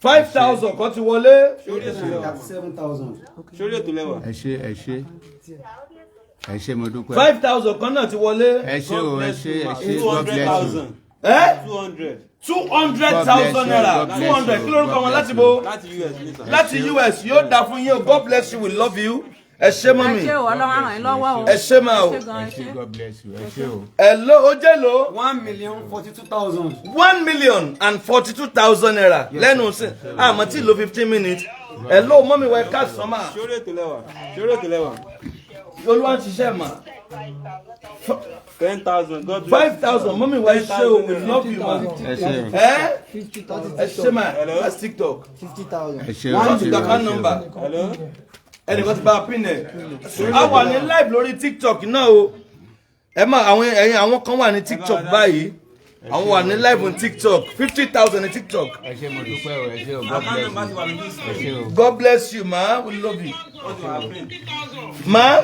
Speaker 1: 5,000 kan ti wọlé.
Speaker 8: Sórí ètò lẹ́wà.
Speaker 3: 37,000.
Speaker 8: Sórí ètò lẹ́wà.
Speaker 2: Ẹ ṣé, ẹ ṣé. Ẹ ṣé, mo dúpẹ́.
Speaker 1: 5,000 kan náà ti wọlé.
Speaker 2: Ẹ ṣé o, ẹ ṣé, ẹ ṣé,
Speaker 8: Two
Speaker 2: God
Speaker 8: hundred
Speaker 2: bless you.
Speaker 8: thousand.
Speaker 1: Ẹ
Speaker 8: 200.
Speaker 1: 200,000 naira.
Speaker 2: God bless you.
Speaker 1: 200. Kí lórúkọ wọn láti bo?
Speaker 8: Láti US ní sà.
Speaker 1: Láti US. Yóò dáa fún yín o. God bless you, we love you. Ẹ ṣé
Speaker 5: Ẹ
Speaker 1: mọ́mì.
Speaker 5: ṣé o, Ọlọ́run ràn yín lọ́wọ́ o.
Speaker 1: Ẹ ṣé máa o.
Speaker 5: Ẹ ṣé gan,
Speaker 2: Ẹ
Speaker 5: ẹ
Speaker 2: ṣé,
Speaker 5: ṣé.
Speaker 2: God bless you. Ẹ ṣé o.
Speaker 1: Ẹ ló ó jẹ́ ló.
Speaker 8: 1,042,000.
Speaker 1: 1,042,000 naira lẹ́nu sí àmọ́ tí lo 15 minutes. Ẹ ló mọ́mì wẹ ká sàn máa.
Speaker 8: Sórí ètò lẹ́wà. Sórí ètò lẹ́wà.
Speaker 1: Olúwa ń ṣiṣẹ́ mà.
Speaker 8: 10,000. God bless.
Speaker 1: 5,000 mọ́mì wẹ ṣé o, we love you ma.
Speaker 2: Ẹ ṣé o.
Speaker 1: Ẹ ẹ ṣé mà, that's TikTok.
Speaker 3: 50,000.
Speaker 2: Ẹ ṣé o, ẹ
Speaker 1: Wọ́n ti
Speaker 2: ṣé
Speaker 1: gba
Speaker 2: o, ẹ
Speaker 1: account
Speaker 2: ṣé o.
Speaker 1: number.
Speaker 8: Hello.
Speaker 1: Ẹnìkan ti bá a pin ẹ̀. A wà ní live lórí TikTok náà o. Ẹ má àwọn ẹ̀yin àwọn kan wà ní TikTok báyìí. Àwọn wà ní live on TikTok. 50,000 ní TikTok.
Speaker 2: Ẹ ṣé, mo dúpẹ́ o, ẹ ṣé o, God
Speaker 8: Account number
Speaker 2: bless
Speaker 8: ti
Speaker 2: you.
Speaker 8: wà lójú
Speaker 2: Ẹ
Speaker 8: screen.
Speaker 2: ṣé o.
Speaker 1: God bless you ma, we love you.
Speaker 8: Ó ti wà print.
Speaker 1: Ma.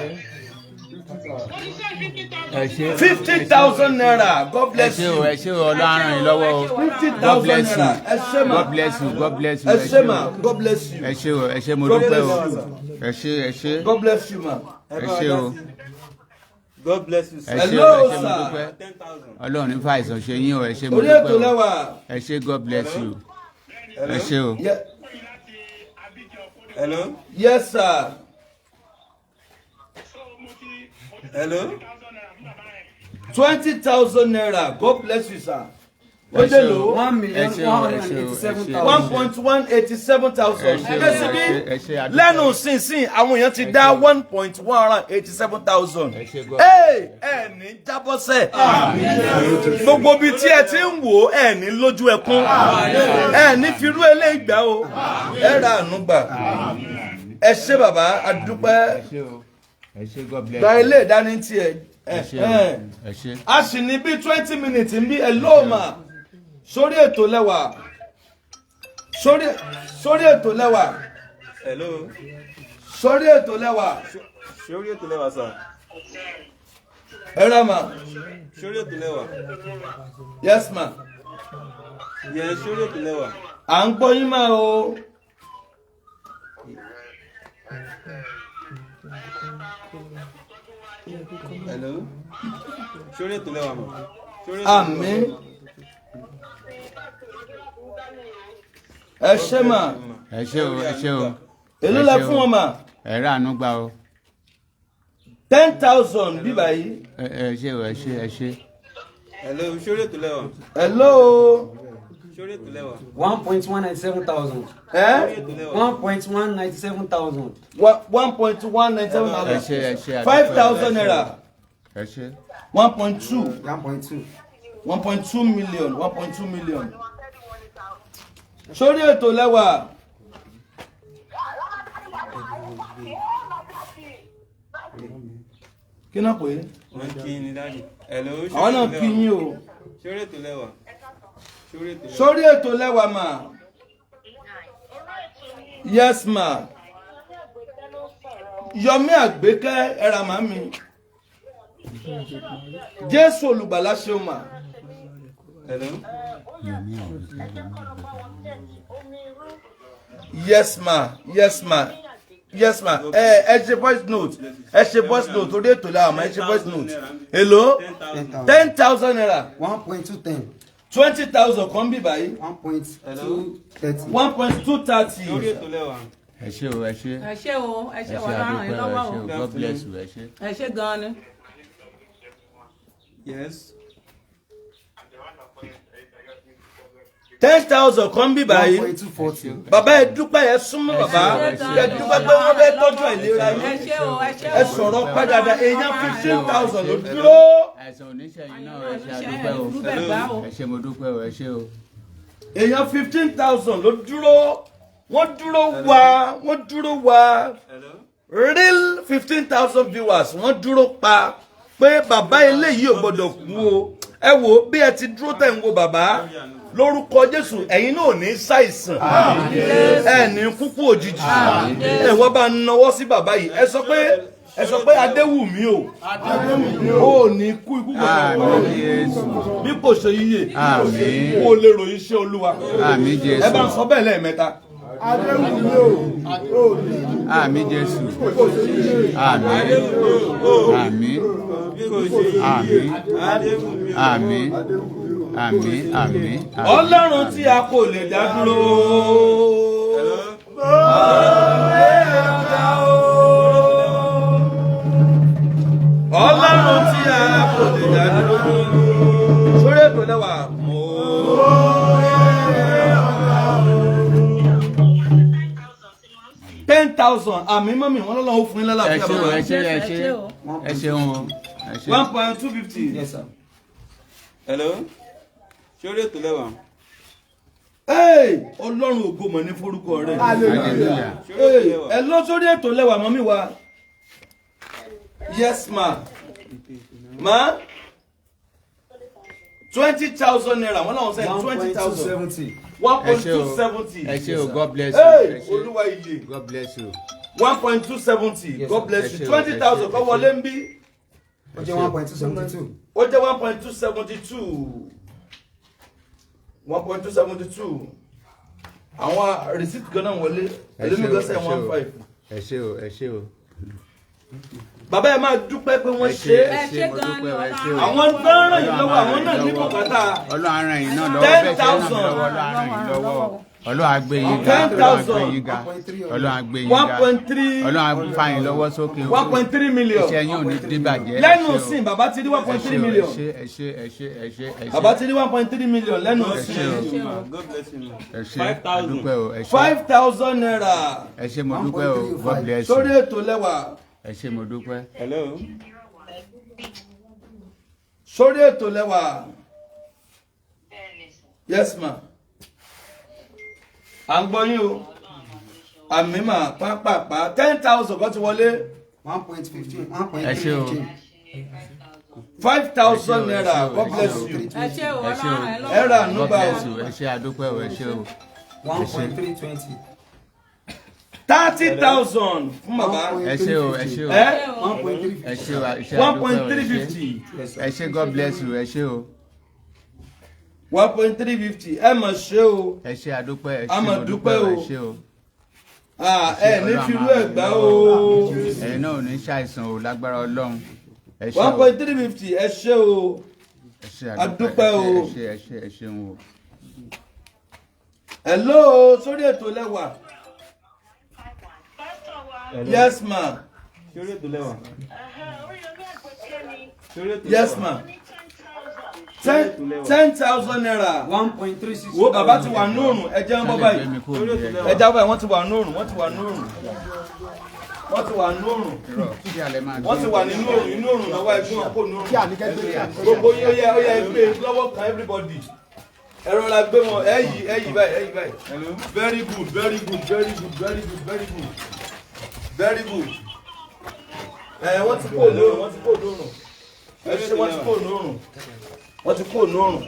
Speaker 2: Ẹ ṣé.
Speaker 1: 50,000 naira. God
Speaker 2: Ẹ
Speaker 1: bless
Speaker 2: ṣé o,
Speaker 1: you.
Speaker 2: ẹ ṣé o, Ọlọ́run á ràn yín lọ́wọ́ o.
Speaker 1: fifty
Speaker 2: God
Speaker 1: thousand
Speaker 2: bless
Speaker 1: naira.
Speaker 2: you.
Speaker 1: Ẹ ṣé ma.
Speaker 2: God bless you. God bless you.
Speaker 1: Ẹ ṣé ma. God bless you.
Speaker 2: Ẹ ṣé o, ẹ ṣé, mo
Speaker 1: God
Speaker 2: dúpẹ́ o.
Speaker 1: bless you.
Speaker 2: Ẹ ṣé, ẹ ṣé.
Speaker 1: God bless you ma.
Speaker 2: Ẹ ṣé o.
Speaker 8: God bless you sir.
Speaker 2: Ẹ ṣé o,
Speaker 1: Hello,
Speaker 2: ẹ ṣé, mo
Speaker 1: sir.
Speaker 2: dúpẹ́.
Speaker 8: 10,000.
Speaker 2: Ọlọ́run ní fàìsàn ṣe yín o, ẹ ṣé, mo
Speaker 1: Orí ètò
Speaker 2: dúpẹ́ o.
Speaker 1: lẹ́wà.
Speaker 2: Ẹ ṣé, God bless you. Ẹ ṣé o.
Speaker 8: Hello.
Speaker 1: Yes sir.
Speaker 8: Hello.
Speaker 1: 20,000 naira. God bless you sir. Ó
Speaker 2: Ẹ
Speaker 1: jẹ́
Speaker 2: ṣé
Speaker 1: lò.
Speaker 2: o.
Speaker 8: One
Speaker 2: Ẹ
Speaker 8: million
Speaker 2: ṣé
Speaker 8: one
Speaker 2: o, ẹ
Speaker 8: hundred and
Speaker 2: ṣé o, ẹ
Speaker 8: eighty-seven
Speaker 2: ṣé o.
Speaker 8: thousand.
Speaker 1: 1.187 thousand.
Speaker 2: Ẹ ṣé o,
Speaker 1: Kẹ́sì bí
Speaker 2: ẹ ṣé, a dúpẹ́.
Speaker 1: lẹ́nu sínsìn àwọn èèyàn ti dá 1.187 thousand.
Speaker 2: Ẹ ṣé, God.
Speaker 1: Ẹ ẹ ní jábọ́sẹ̀. Gbogbo ibi tí ẹ ti ń wò ó, ẹ ní lójú ẹkún. Ẹ ní firú eléyìí gbà o. Ẹ ra àánú gbà. Ẹ ṣé bàbá, a dúpẹ́.
Speaker 2: Ẹ ṣé o. Ẹ ṣé, God bless
Speaker 1: Gba
Speaker 2: you.
Speaker 1: ilé ìdání tiẹ̀.
Speaker 2: Ẹ ṣé o.
Speaker 1: Ẹ
Speaker 2: Ẹ ṣé.
Speaker 1: a sì ní bí 20 minutes ń bí ẹ lóòmà sórí ètò lẹ́wà, sórí ètò lẹ́wà.
Speaker 8: Hello.
Speaker 1: Sórí ètò lẹ́wà.
Speaker 8: Sórí ètò lẹ́wà sà.
Speaker 1: Ẹ rà mà.
Speaker 8: Sórí ètò lẹ́wà.
Speaker 1: Yes ma.
Speaker 8: Yẹn sórí ètò lẹ́wà.
Speaker 1: À ń gbọ́ yín mà o.
Speaker 8: Hello. Sórí ètò lẹ́wà mà. Sórí ètò lẹ́wà.
Speaker 1: Àmín, ẹ ṣé mà.
Speaker 2: Ẹ ṣé o, ẹ ṣé o.
Speaker 1: Èló
Speaker 2: Ẹ
Speaker 1: lẹ
Speaker 2: ṣé
Speaker 1: fún
Speaker 2: o.
Speaker 1: wọn mà?
Speaker 2: Ẹ rà àánú gbà o.
Speaker 1: 10,000 bíbá yìí.
Speaker 2: Ẹ ṣé o, ẹ ṣé, ẹ ṣé.
Speaker 8: Hello. Sórí ètò lẹ́wà.
Speaker 1: Hello.
Speaker 8: Sórí ètò lẹ́wà.
Speaker 9: 1.197 thousand.
Speaker 1: Ẹ
Speaker 9: 1.197 thousand.
Speaker 1: 1.197
Speaker 2: Ẹ
Speaker 1: thousand.
Speaker 2: ṣé, ẹ ṣé, a dúpẹ́.
Speaker 1: 5,000 naira.
Speaker 2: Ẹ ṣé.
Speaker 1: 1.2.
Speaker 8: 1.2.
Speaker 1: 1.2 million, 1.2 million. Sórí ètò lẹ́wà. Kí náà pé?
Speaker 8: Wọ́n kí ni dáàdì. Hello.
Speaker 1: Àwọn náà kí yín o.
Speaker 8: Sórí ètò lẹ́wà. Sórí ètò lẹ́wà.
Speaker 1: Sórí ètò lẹ́wà mà. Yes ma. Yọmí Àgbékẹ́, ẹ̀rà màmí. Jésù olùgbàlà ṣeun mà.
Speaker 8: Hello.
Speaker 1: Yes ma, yes ma, yes ma. Ẹ ẹ ṣe voice note, ẹ ṣe voice note. Orí ètò lẹ́wà mà, ẹ ṣe voice note. Èló? 10,000 naira.
Speaker 8: 1.210.
Speaker 1: 20,000 kan bí báyìí.
Speaker 8: 1.230.
Speaker 1: 1.230.
Speaker 8: Sórí ètò lẹ́wà.
Speaker 2: Ẹ ṣé o, ẹ ṣé.
Speaker 5: Ẹ ṣé o, ẹ
Speaker 2: Ẹ
Speaker 5: ṣé,
Speaker 2: ṣé,
Speaker 5: Ọlọ́run ràn yín
Speaker 2: a dúpẹ́ o, ẹ
Speaker 5: lọ́wọ́
Speaker 2: ṣé
Speaker 5: o.
Speaker 2: o. God bless you, ẹ ṣé.
Speaker 5: Ẹ ṣé gan ni.
Speaker 8: Yes.
Speaker 1: 10,000 kan bí báyìí.
Speaker 8: 1.240.
Speaker 1: Bàbá, ẹ dúpẹ́, ẹ súnmọ́ bàbá.
Speaker 5: Ẹ ṣé o.
Speaker 1: Ẹ dúpẹ́ pé wọ́n fẹ́ tọ́jú àìlera
Speaker 5: Ẹ
Speaker 1: yín.
Speaker 5: ṣé o, ẹ ṣé o.
Speaker 1: Ẹ sọ̀rọ̀ pẹ́ dáadáa, èèyàn 15,000 ló dúró.
Speaker 2: Àìsàn oníṣẹ́yìn náà, ẹ ṣé, a dúpẹ́ o.
Speaker 5: Ẹ ṣé, mo
Speaker 2: Ẹ ṣé, mo dúpẹ́ o, ẹ ṣé o.
Speaker 1: Èèyàn 15,000 ló dúró, wọ́n dúró wá, wọ́n dúró wá. Real 15,000 viewers wọ́n dúró pa pé bàbá eléyìí ò gbọ́dọ̀ kú o. Ẹ wò bí ẹ ti dúró tẹ̀ ń wo bàbá lórúkọ Jésù, ẹ̀yin náà ò ní ṣàìsàn, ẹ ní kúkú òjijì. Ẹ wọ́n bá ń nawọ́ sí bàbá yìí, ẹ sọ pé Adéwùmí o, ò ní kú ikú
Speaker 2: Àmín
Speaker 1: kọ̀ọ̀kan
Speaker 2: Jésù.
Speaker 1: bí kò ṣe yíyè,
Speaker 2: Àmín.
Speaker 1: kó o lè ròyìn iṣẹ́ Olúwa.
Speaker 2: Àmín Jésù.
Speaker 1: Ẹ bá ń sọ bẹ́ẹ̀ lẹ́ẹ̀mẹ́ta.
Speaker 2: Àmín Jésù. Àmín. Àmín. Àmín. Àmín. Àmín. Àmín.
Speaker 1: Ọlọ́run tí a kò lè dá dúró. Ọlọ́run tí a kò lè dá dúró. Sórí ètò lẹ́wà mọ́. 10,000 àmì mọ́mì wọn lọ́lọ́run ó fún yín
Speaker 2: Ẹ
Speaker 1: lálàáfíà
Speaker 2: ṣé o,
Speaker 1: bàbá.
Speaker 2: ẹ ṣé, ẹ ṣé. Ẹ ṣeun o. Ẹ ṣé.
Speaker 1: 1.250.
Speaker 9: Yes, sir.
Speaker 8: Hello. Sórí ètò lẹ́wà.
Speaker 1: Hey, Ọlọ́run ògo mọ̀ ní forúkọ rẹ̀.
Speaker 2: Hallelujah.
Speaker 1: Hey, ẹ lọ sórí ètò lẹ́wà mọ́mí wa. Yes ma. Ma 20,000 naira wọ́n làwọn sẹ́yìn 20,000. 1.270.
Speaker 2: Ẹ ṣé o, God bless you.
Speaker 1: Hey,
Speaker 2: Ẹ ṣé.
Speaker 1: Olúwa iye.
Speaker 2: God bless you.
Speaker 1: 1.270. God bless you. 20,000 kọ́ wọlé ń bí.
Speaker 9: Ó jẹ́ 1.272.
Speaker 1: Ó jẹ́ 1.272. 1.272. Àwọn receipt gan náà wọlé.
Speaker 2: Ẹ ṣé
Speaker 1: Ẹlẹ́mi
Speaker 2: o,
Speaker 1: gan
Speaker 2: ẹ
Speaker 1: sẹ́yìn
Speaker 2: ṣé o.
Speaker 1: 1.5.
Speaker 2: Ẹ ṣé o, ẹ ṣé o.
Speaker 1: Bàbá ẹ máa dúpẹ́ pé wọ́n
Speaker 2: Ẹ
Speaker 1: ṣe
Speaker 2: ṣé,
Speaker 1: é.
Speaker 2: ẹ ṣé, mo dúpẹ́ o, ẹ ṣé o.
Speaker 1: Àwọn tó ń ràn yín lọ́wọ́, àwọn náà ní bùkátà.
Speaker 2: Ọlọ́run á ràn yín náà lọ́wọ́, bẹ́ẹ̀ ṣe ń ràn mí
Speaker 1: 10,000.
Speaker 2: lọ́wọ́, Ọlọ́run á ràn yín lọ́wọ́. Ọlọ́run á gbé yín ga, Ọlọ́run á gbé yín ga, Ọlọ́run á gbé yín ga,
Speaker 1: 1.3.
Speaker 2: Ọlọ́run á fà yín lọ́wọ́ sókè o.
Speaker 1: 1.3 million.
Speaker 2: Iṣẹ́ yín ò ní díbàjẹ́.
Speaker 1: Lẹ́nu
Speaker 2: Ẹ ṣé o.
Speaker 1: sìn bàbá ti rí 1.3 million.
Speaker 2: Ẹ ṣé, ẹ ṣé, ẹ ṣé, ẹ ṣé, ẹ ṣé.
Speaker 1: Bàbá ti rí 1.3 million lẹ́nu
Speaker 2: Ẹ ṣé
Speaker 1: sìn.
Speaker 2: o.
Speaker 8: God bless you.
Speaker 2: Ẹ ṣé, a dúpẹ́ o, ẹ ṣé.
Speaker 1: 5,000 naira.
Speaker 2: Ẹ ṣé, mo dúpẹ́ o, God bless you.
Speaker 1: Sórí ètò lẹ́wà.
Speaker 2: Ẹ ṣé, mo dúpẹ́.
Speaker 8: Hello.
Speaker 1: Sórí ètò lẹ́wà. Yes ma. À ń gbọ́ yín o. Àmì mà pápápá 10,000 kan ti wọlé.
Speaker 9: 1.15.
Speaker 2: Ẹ ṣé o.
Speaker 9: 1.315.
Speaker 1: 5,000 naira. God bless you.
Speaker 5: Ẹ ṣé o,
Speaker 2: Ẹ ṣé o.
Speaker 5: Ọlọ́run ẹ lọ́wọ́.
Speaker 1: Ẹ rà
Speaker 2: God
Speaker 1: ànúgbà o.
Speaker 2: bless you. Ẹ ṣé, a dúpẹ́ o, ẹ ṣé o.
Speaker 9: 1.320.
Speaker 1: 30,000 fún bàbá.
Speaker 2: Ẹ ṣé o, ẹ ṣé o.
Speaker 1: Ẹ
Speaker 9: 1.350.
Speaker 2: Ẹ ṣé o, ẹ ṣé, a dúpẹ́ o, ẹ ṣé.
Speaker 1: 1.350.
Speaker 2: Ẹ ṣé, God bless you, ẹ ṣé o.
Speaker 1: 1.350. Ẹ mà ṣe o.
Speaker 2: Ẹ ṣé, a dúpẹ́, ẹ
Speaker 1: A
Speaker 2: ṣé,
Speaker 1: mà
Speaker 2: mo
Speaker 1: dúpẹ́
Speaker 2: dúpẹ́ o,
Speaker 1: o.
Speaker 2: ẹ ṣé o.
Speaker 1: Ẹ ní firú ẹ̀ gbá o.
Speaker 2: Ẹ̀yin náà ò ní ṣàìsàn o, lágbára Ọlọ́run. Ẹ ṣé o.
Speaker 1: 1.350. Ẹ ṣé o.
Speaker 2: Ẹ ṣé,
Speaker 1: A dúpẹ́ o.
Speaker 2: ẹ ṣé, ẹ ṣé, ẹ ṣeun o.
Speaker 1: Hello, sórí ètò lẹ́wà. Yes ma.
Speaker 8: Sórí ètò lẹ́wà. Sórí ètò
Speaker 1: Yes
Speaker 8: lẹ́wà.
Speaker 1: ma. 10,000 naira.
Speaker 9: 1.36.
Speaker 1: Wo bàbá ti wà nóòrùn, ẹ jẹ́ ń bọ́ báyìí. Ẹ já báyìí, wọ́n ti wà nóòrùn, wọ́n ti wà nóòrùn. Wọ́n ti wà nóòrùn. Wọ́n ti wà nínú òrùn, inú òrùn náà wá ẹgbẹ́ wọn kò nóòrùn. Gbogbo yín ó yẹ ó yẹ gbé lọ́wọ́ kan everybody. Ẹ rọra gbé wọn, ẹ yí báyìí, ẹ yí báyìí. Very good, very good, very good, very good, very good. Very good. Ẹ wọ́n ti kó nóòrùn, wọ́n ti kó nóòrùn. Ẹ ṣé, wọ́n ti kó nóòrùn. Wọ́n ti kó nóòrùn.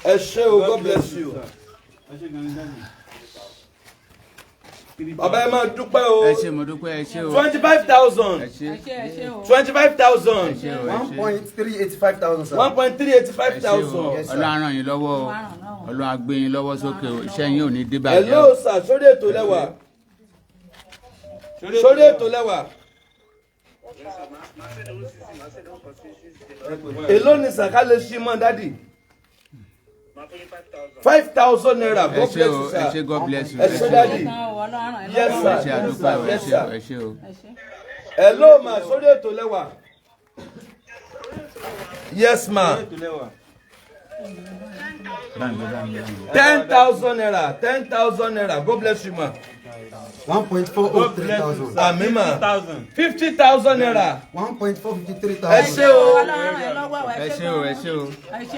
Speaker 1: Ẹ ṣé o, God bless you. Bàbá ẹ máa dúpẹ́ o.
Speaker 2: Ẹ ṣé, mo dúpẹ́, ẹ ṣé o.
Speaker 1: 25,000.
Speaker 2: Ẹ ṣé.
Speaker 5: Ẹ ṣé, ẹ ṣé o.
Speaker 1: 25,000.
Speaker 2: Ẹ ṣé o, ẹ ṣé.
Speaker 9: 1.385 thousand, sir.
Speaker 1: 1.385 thousand.
Speaker 2: Ẹ ṣé o. Ọlọ́run á ràn yín lọ́wọ́ o. Ọlọ́run á gbé yín lọ́wọ́ sókè o. Iṣẹ́ yín ò ní díbàjẹ́ o.
Speaker 1: Hello sir, sórí ètò lẹ́wà. Sórí ètò lẹ́wà. Èló ni sàká lè ṣí mọ́ dádì? 5,000 naira. God bless you, sir.
Speaker 2: Ẹ ṣé, God bless you.
Speaker 1: Ẹ ṣé dádì. Yes sir.
Speaker 2: Ẹ ṣé, a dúpẹ́ o, ẹ
Speaker 1: Yes
Speaker 2: ṣé
Speaker 1: sir.
Speaker 2: o, ẹ ṣé o.
Speaker 1: Hello ma, sórí ètò lẹ́wà. Yes ma. 10,000 naira, 10,000 naira. God bless you ma.
Speaker 9: 1.403 thousand.
Speaker 1: Àmín mà. 50,000 naira.
Speaker 9: 1.453 thousand.
Speaker 1: Ẹ ṣé o.
Speaker 2: Ẹ ṣé o, ẹ ṣé o.